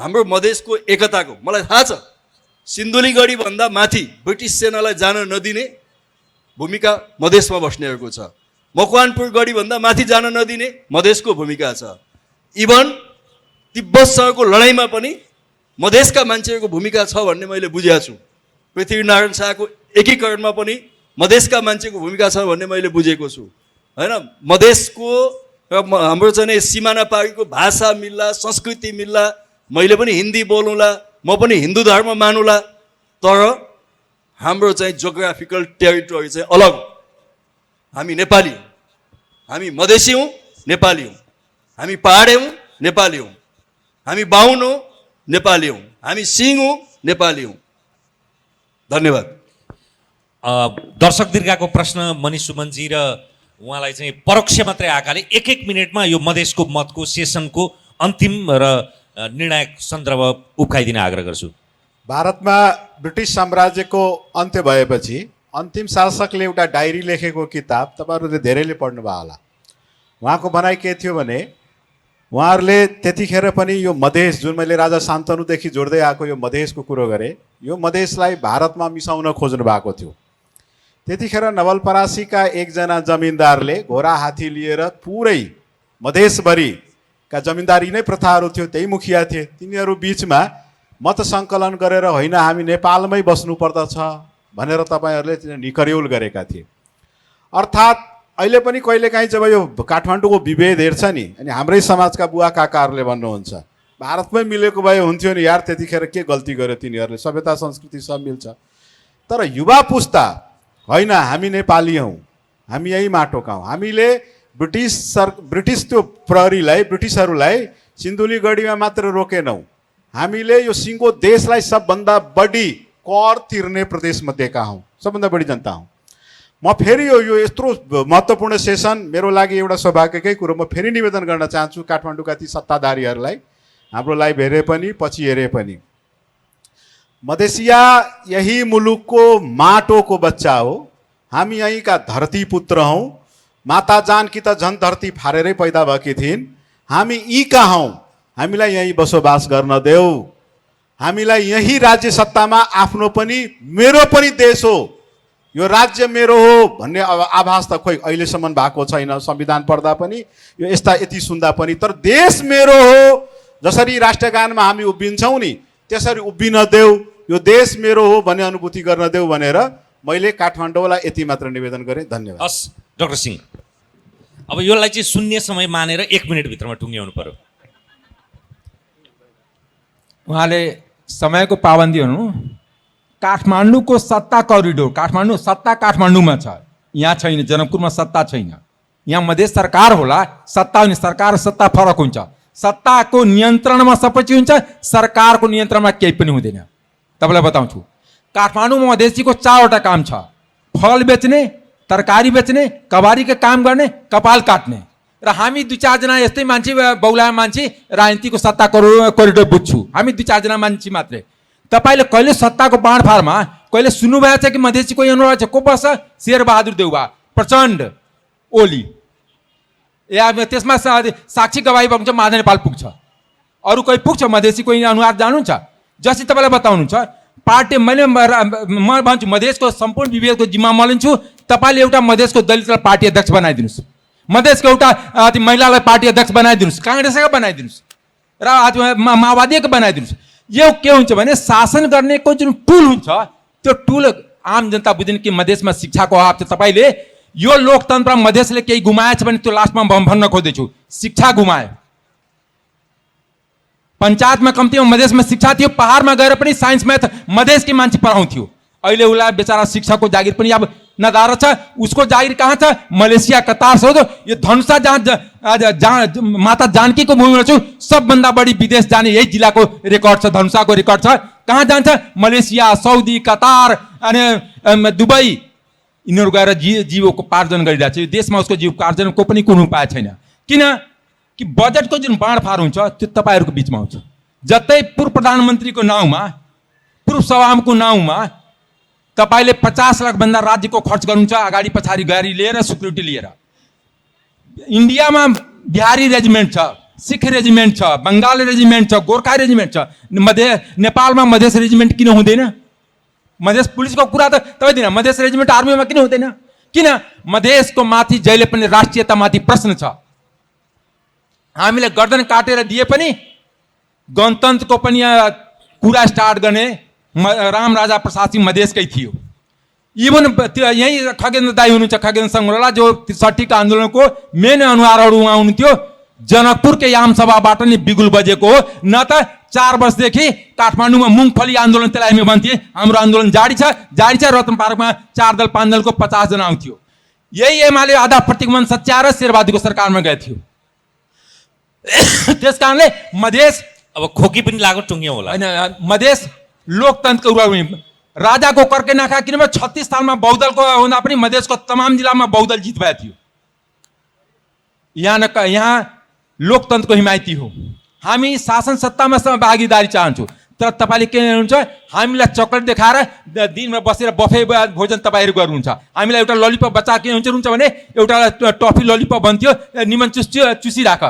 Speaker 2: हाम्रो मधेसको एकताको, मलाई थाहा छ सिन्धुलीगढी भन्दा माथि ब्रिटिस सेनालाई जान नदिने भूमिका मधेसमा बस्नेहरूको छ, मकवानपुर गढी भन्दा माथि जान नदिने मधेसको भूमिका छ, इभन तिब्बतसँगको लडाइँमा पनि मधेसका मान्छेहरूको भूमिका छ भन्ने मैले बुझेको छु। पृथ्वीनारायण शाहको एकीकरणमा पनि मधेसका मान्छेको भूमिका छ भन्ने मैले बुझेको छु होइन। मधेसको र हाम्रो चाहिँ सिमाना पारीको भाषा मिल्ला, संस्कृति मिल्ला, मैले पनि हिन्दी बोलौँला, म पनि हिन्दू धर्म मानुला, तर हाम्रो चाहिँ जियोग्राफिकल टेरिटोरी चाहिँ अलग। हामी नेपाली हौँ, हामी मधेसी हौँ, नेपाली हौँ, हामी पहाडे हौँ, नेपाली हौँ, हामी बाहुन हौँ, नेपाली हौँ, हामी सिङ हौँ, नेपाली हौँ। धन्यवाद।
Speaker 1: दर्शक दीर्घाको प्रश्न मनिष सुमनजी र उहाँलाई चाहिँ परोक्ष मात्रै आएकाले एक मिनटमा यो मधेसको मतको सेसनको अन्तिम र निर्णायक सन्दर्भ उब्काइदिन आग्रह गर्छु।
Speaker 3: भारतमा ब्रिटिस साम्राज्यको अन्त्य भएपछि अन्तिम शासकले एउटा डायरी लेखेको किताब तपाईँहरूले धेरैले पढ्नुभयो होला। उहाँको भनाइ के थियो भने उहाँहरूले त्यतिखेर पनि यो मधेस, जुन मैले राजा शान्तनुदेखि जोड्दै आएको यो मधेसको कुरो गरेँ, यो मधेसलाई भारतमा मिसाउन खोज्नु भएको थियो। त्यतिखेर नवलपरासीका एकजना जमिनदारले घोडा हात्ती लिएर पुरै मधेसभरिका जमिनदारी नै प्रथाहरू थियो, त्यही मुखिया थिए, तिनीहरू बिचमा मत सङ्कलन गरेर होइन हामी नेपालमै बस्नुपर्दछ भनेर तपाईँहरूले निकर्योल गरेका थिए। अर्थात् अहिले पनि कहिलेकाहीँ जब यो काठमाडौँको विभेद हेर्छ नि, अनि हाम्रै समाजका बुवा काकाहरूले भन्नुहुन्छ भारतमै मिलेको भए हुन्थ्यो नि यार, त्यतिखेर के गल्ती गर्यो तिनीहरूले, सभ्यता संस्कृति सब मिल्छ। तर युवा पुस्ता होइन हामी नेपाली हौँ, हामी यही माटोका हौँ, हामीले ब्रिटिस त्यो प्रहरीलाई, ब्रिटिसहरूलाई सिन्धुलीगढीमा मात्र रोकेनौँ, हामीले यो सिङ्गो देशलाई सबभन्दा बढी कर तिर्ने प्रदेशमध्येका हौँ, सबभन्दा बढी जनता हौँ। म फेरि यो यत्रो महत्त्वपूर्ण सेसन मेरो लागि एउटा सौभाग्यकै कुरो, म फेरि निवेदन गर्न चाहन्छु काठमाडौँका ती सत्ताधारीहरूलाई, हाम्रो लाइभ हेरे पनि पछि हेरे पनि, मधेसिया यही मुलुकको माटोको बच्चा हो, हामी यहीँका धरती पुत्र हौँ, माता जानकी त झन् धरती फारेरै पैदा भएकी थिइन्, हामी यीका हौँ, हामीलाई यहीँ बसोबास गर्न देऊ, हामीलाई यही राज्य सत्तामा आफ्नो पनि मेरो पनि देश हो, यो राज्य मेरो हो भन्ने आभास त खोइ अहिलेसम्म भएको छैन। संविधान पढ्दा पनि यो यति सुन्दा पनि, तर देश मेरो हो जसरी राष्ट्रगानमा हामी उभिन्छौँ नि त्यसरी उभिन देऊ, यो देश मेरो हो भन्ने अनुभूति गर्न देऊ भनेर मैले काठमाडौँलाई यति मात्र निवेदन गरेँ। धन्यवाद।
Speaker 1: हस् डाक्टर सिंह, अब योलाई चाहिँ शून्य समय मानेर 1 मिनटभित्रमा टुङ्ग्याउनु पर्यो।
Speaker 4: उहाँले समयको पाबन्दी हुनु, काठमाडौँको सत्ता करिडोर, काठमाडौँ सत्ता काठमाडौँमा छ, यहाँ छैन, जनकपुरमा सत्ता छैन। यहाँ मधेस सरकार होला, सत्ता हुने सरकार सत्ता फरक हुन्छ, सत्ताको नियन्त्रणमा सबै चिज हुन्छ, सरकारको नियन्त्रणमा केही पनि हुँदैन। तपाईँलाई बताउँछु काठमाडौँमा मधेसीको 4वटा काम छ, फल बेच्ने, तरकारी बेच्ने, कबारीको काम गर्ने, कपाल काट्ने। र हामी 2-4 जना यस्तै मान्छे, बौला मान्छे राजनीतिको सत्ता करिडोर बुझ्छु, हामी 2-4 जना मान्छे मात्रै। तपाईँले कहिले सत्ताको बाँडफाँडमा कहिले सुन्नुभएको छ कि मधेसी कोही आउनुभएको छ? को बस्छ? शेरबहादुर देउवा, प्रचण्ड ओली, या त्यसमा साक्षी गवाही बन्छ माधव नेपाल पुग्छ, अरू कोही पुग्छ? मधेसी कोही अनुहार जानुहुन्छ? जसरी तपाईँलाई बताउनुहुन्छ पार्टी, मैले म भन्छु मधेसको सम्पूर्ण विभेदको जिम्मा म लिन्छु, तपाईँले एउटा मधेसको दलितलाई पार्टी अध्यक्ष बनाइदिनुहोस्, मधेसको एउटा महिलालाई पार्टी अध्यक्ष बनाइदिनुहोस्, काङ्ग्रेसको बनाइदिनुहोस्, र माओवादीको बनाइदिनुहोस्। यो के हुन्छ भने शासन गर्नेको जुन टुल हुन्छ त्यो टुल आम जनता बुझ्दैन कि मधेसमा शिक्षाको अभाव छ। तपाईँले यो लोकतन्त्र मधेसले केही गुमाएछ भने त्यो लास्टमा भन्न खोज्दैछु, शिक्षा गुमायो। पञ्चायतमा कम्तीमा मधेसमा शिक्षा थियो, पहाडमा गएर पनि साइन्स म्याथ मधेसकै मान्छे पढाउँथ्यो। अहिले उसलाई बेचारा शिक्षाको जागिर पनि अब नदार छ, उसको जागिर कहाँ छ? मलेसिया, कतार सो यो धनुषा जहाँ माता जानकीको भूमिमा छु, सबभन्दा बढी विदेश जाने यही जिल्लाको रेकर्ड छ, धनुषाको रेकर्ड छ। कहाँ जान्छ? मलेसिया, सौदी, कतार अनि दुबई। यिनीहरू गएर जीवकोपार्जन गरिरहेको छ। यो देशमा उसको जीवकोपार्जनको पनि कुनै उपाय छैन। किन कि बजेटको जुन बाँडफाँड हुन्छ त्यो तपाईँहरूको बिचमा हुन्छ। जतै पूर्व प्रधानमन्त्रीको नाउँमा, पूर्व सभामुखको नाउँमा तपाईँले 50 लाखभन्दा राज्यको खर्च गर्नुहुन्छ, अगाडि पछाडि गाडी लिएर, सिक्युरिटी लिएर। इन्डियामा बिहारी रेजिमेन्ट छ, सिख रेजिमेन्ट छ, बङ्गाली रेजिमेन्ट छ, गोर्खा रेजिमेन्ट छ। नेपालमा मधेस रेजिमेन्ट किन हुँदैन? मधेस पुलिसको कुरा त तपाईँ दिन, मधेस रेजिमेन्ट आर्मीमा किन हुँदैन? किन? मधेसको माथि जहिले पनि राष्ट्रियतामाथि प्रश्न छ। हामीले गर्दन काटेर दिए पनि गणतन्त्रको पनि कुरा स्टार्ट गर्ने राम राजा प्रसाद सिंह मधेसकै थियो। इभन त्यो यहीँ खगेन्द्र दाई हुनुहुन्छ, खगेन्द्र सङ्ग्रौला, जो ६० का आन्दोलनको मेन अनुहारहरू उहाँ हुनुहुन्थ्यो। जनकपुरकै आमसभाबाट नै बिगुल बजेको हो। न त 4 वर्षदेखि काठमाडौँमा मुङफली आन्दोलन, त्यसलाई हामी भन्थे, हाम्रो आन्दोलन जारी छ। रतन पार्कमा 4 दल 5 दलको 50 जना आउँथ्यो। यही एमाले आधा प्रतिबन्ध सच्याएर शेरबहादुरको सरकारमा गएको थियो। त्यस कारणले मधेस
Speaker 1: अब खोकी पनि लाग्यो, टुङ्ग्यो होला
Speaker 4: होइन। मधेस लोकतन्त्रको रूपमा राजाको कर्कै नखा, किनभने 36 सालमा बहुदलको हुँदा पनि मधेसको तमाम जिल्लामा बहुदल जित भएको थियो। यहाँ लोकतन्त्रको हिमायती हो। हामी शासन सत्तामा भागीदारी चाहन्छौँ, तर तपाईँले के हुनुहुन्छ? हामीलाई चक्लेट देखाएर दिनमा बसेर बफे भोजन तपाईँहरू गर्नुहुन्छ। हामीलाई एउटा ललिपप बच्चा के हुन्छ भने एउटा टफी ललिपप भन्थ्यो, निमन चुसिराख,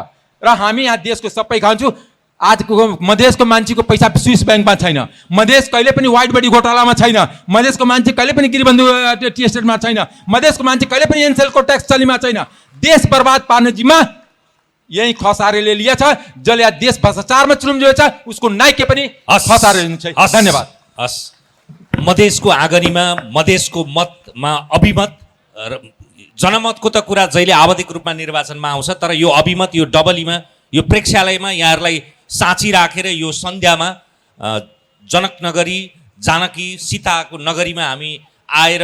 Speaker 4: र हामी यहाँ देशको सबै खान्छौँ। आजको मधेसको मान्छेको पैसा स्विस ब्याङ्कमा छैन। मधेस कहिले पनि वाइट बडी घोटालामा छैन। मधेसको मान्छे कहिले पनि गिरिबन्धु टी एस्टेटमा छैन। मधेसको मान्छे कहिले पनि एनसेलको ट्याक्स चलीमा छैन। देश बर्बाद पार्ने जिम्मा यही खसारेले लिएछ। जसले देश भ्रष्टाचारमा चुल्झिएको छ उसको नाइके पनि खसारे हुन्छ। धन्यवाद।
Speaker 1: हस्, मधेसको आँगनीमा मधेसको मतमा अभिमत जनमतको त कुरा जहिले आवधिक रूपमा निर्वाचनमा आउँछ, तर यो अभिमत, यो डबलीमा, यो प्रेक्षालयमा यहाँहरूलाई साँची राखेर यो सन्ध्यामा जनकनगरी, जानकी सीताको नगरीमा हामी आएर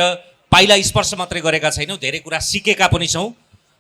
Speaker 1: पाइला स्पर्श मात्रै गरेका छैनौँ, धेरै कुरा सिकेका पनि छौँ।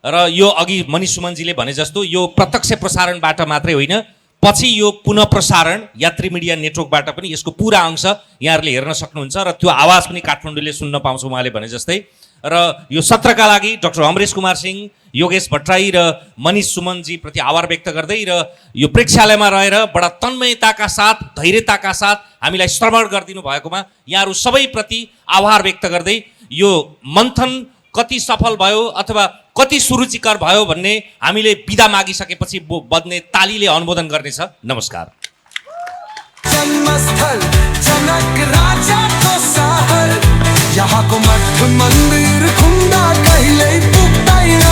Speaker 1: र यो अघि मनिष सुमनजीले भने जस्तो यो प्रत्यक्ष प्रसारणबाट मात्रै होइन, पछि यो पुनः प्रसारण यात्री मिडिया नेटवर्कबाट पनि यसको पुरा अंश यहाँहरूले हेर्न सक्नुहुन्छ र त्यो आवाज पनि काठमाडौँले सुन्न पाउँछ उहाँले भने जस्तै। र यो सत्रका लागि डाक्टर अमरेश कुमार सिंह, योगेश भट्टराई र मनिष सुमनजी प्रति आभार व्यक्त गर्दै र यो प्रेक्षालयमा रहेर बडा तन्मयताका साथ, धैर्यताका साथ हामीलाई श्रवण गरिदिनु भएकोमा यहाँहरू सबैप्रति आभार व्यक्त गर्दै यो मन्थन कति सफल भयो अथवा कति सुरुचिकर भयो भन्ने हामीले बिदा मागिसकेपछि बज्ने तालीले अनुमोदन गर्नेछ। नमस्कार।
Speaker 11: जन्मस्थल जनक राजा को सहर, यहाँ को मठ मंदिर खुंदा कहिले पुग्दैन।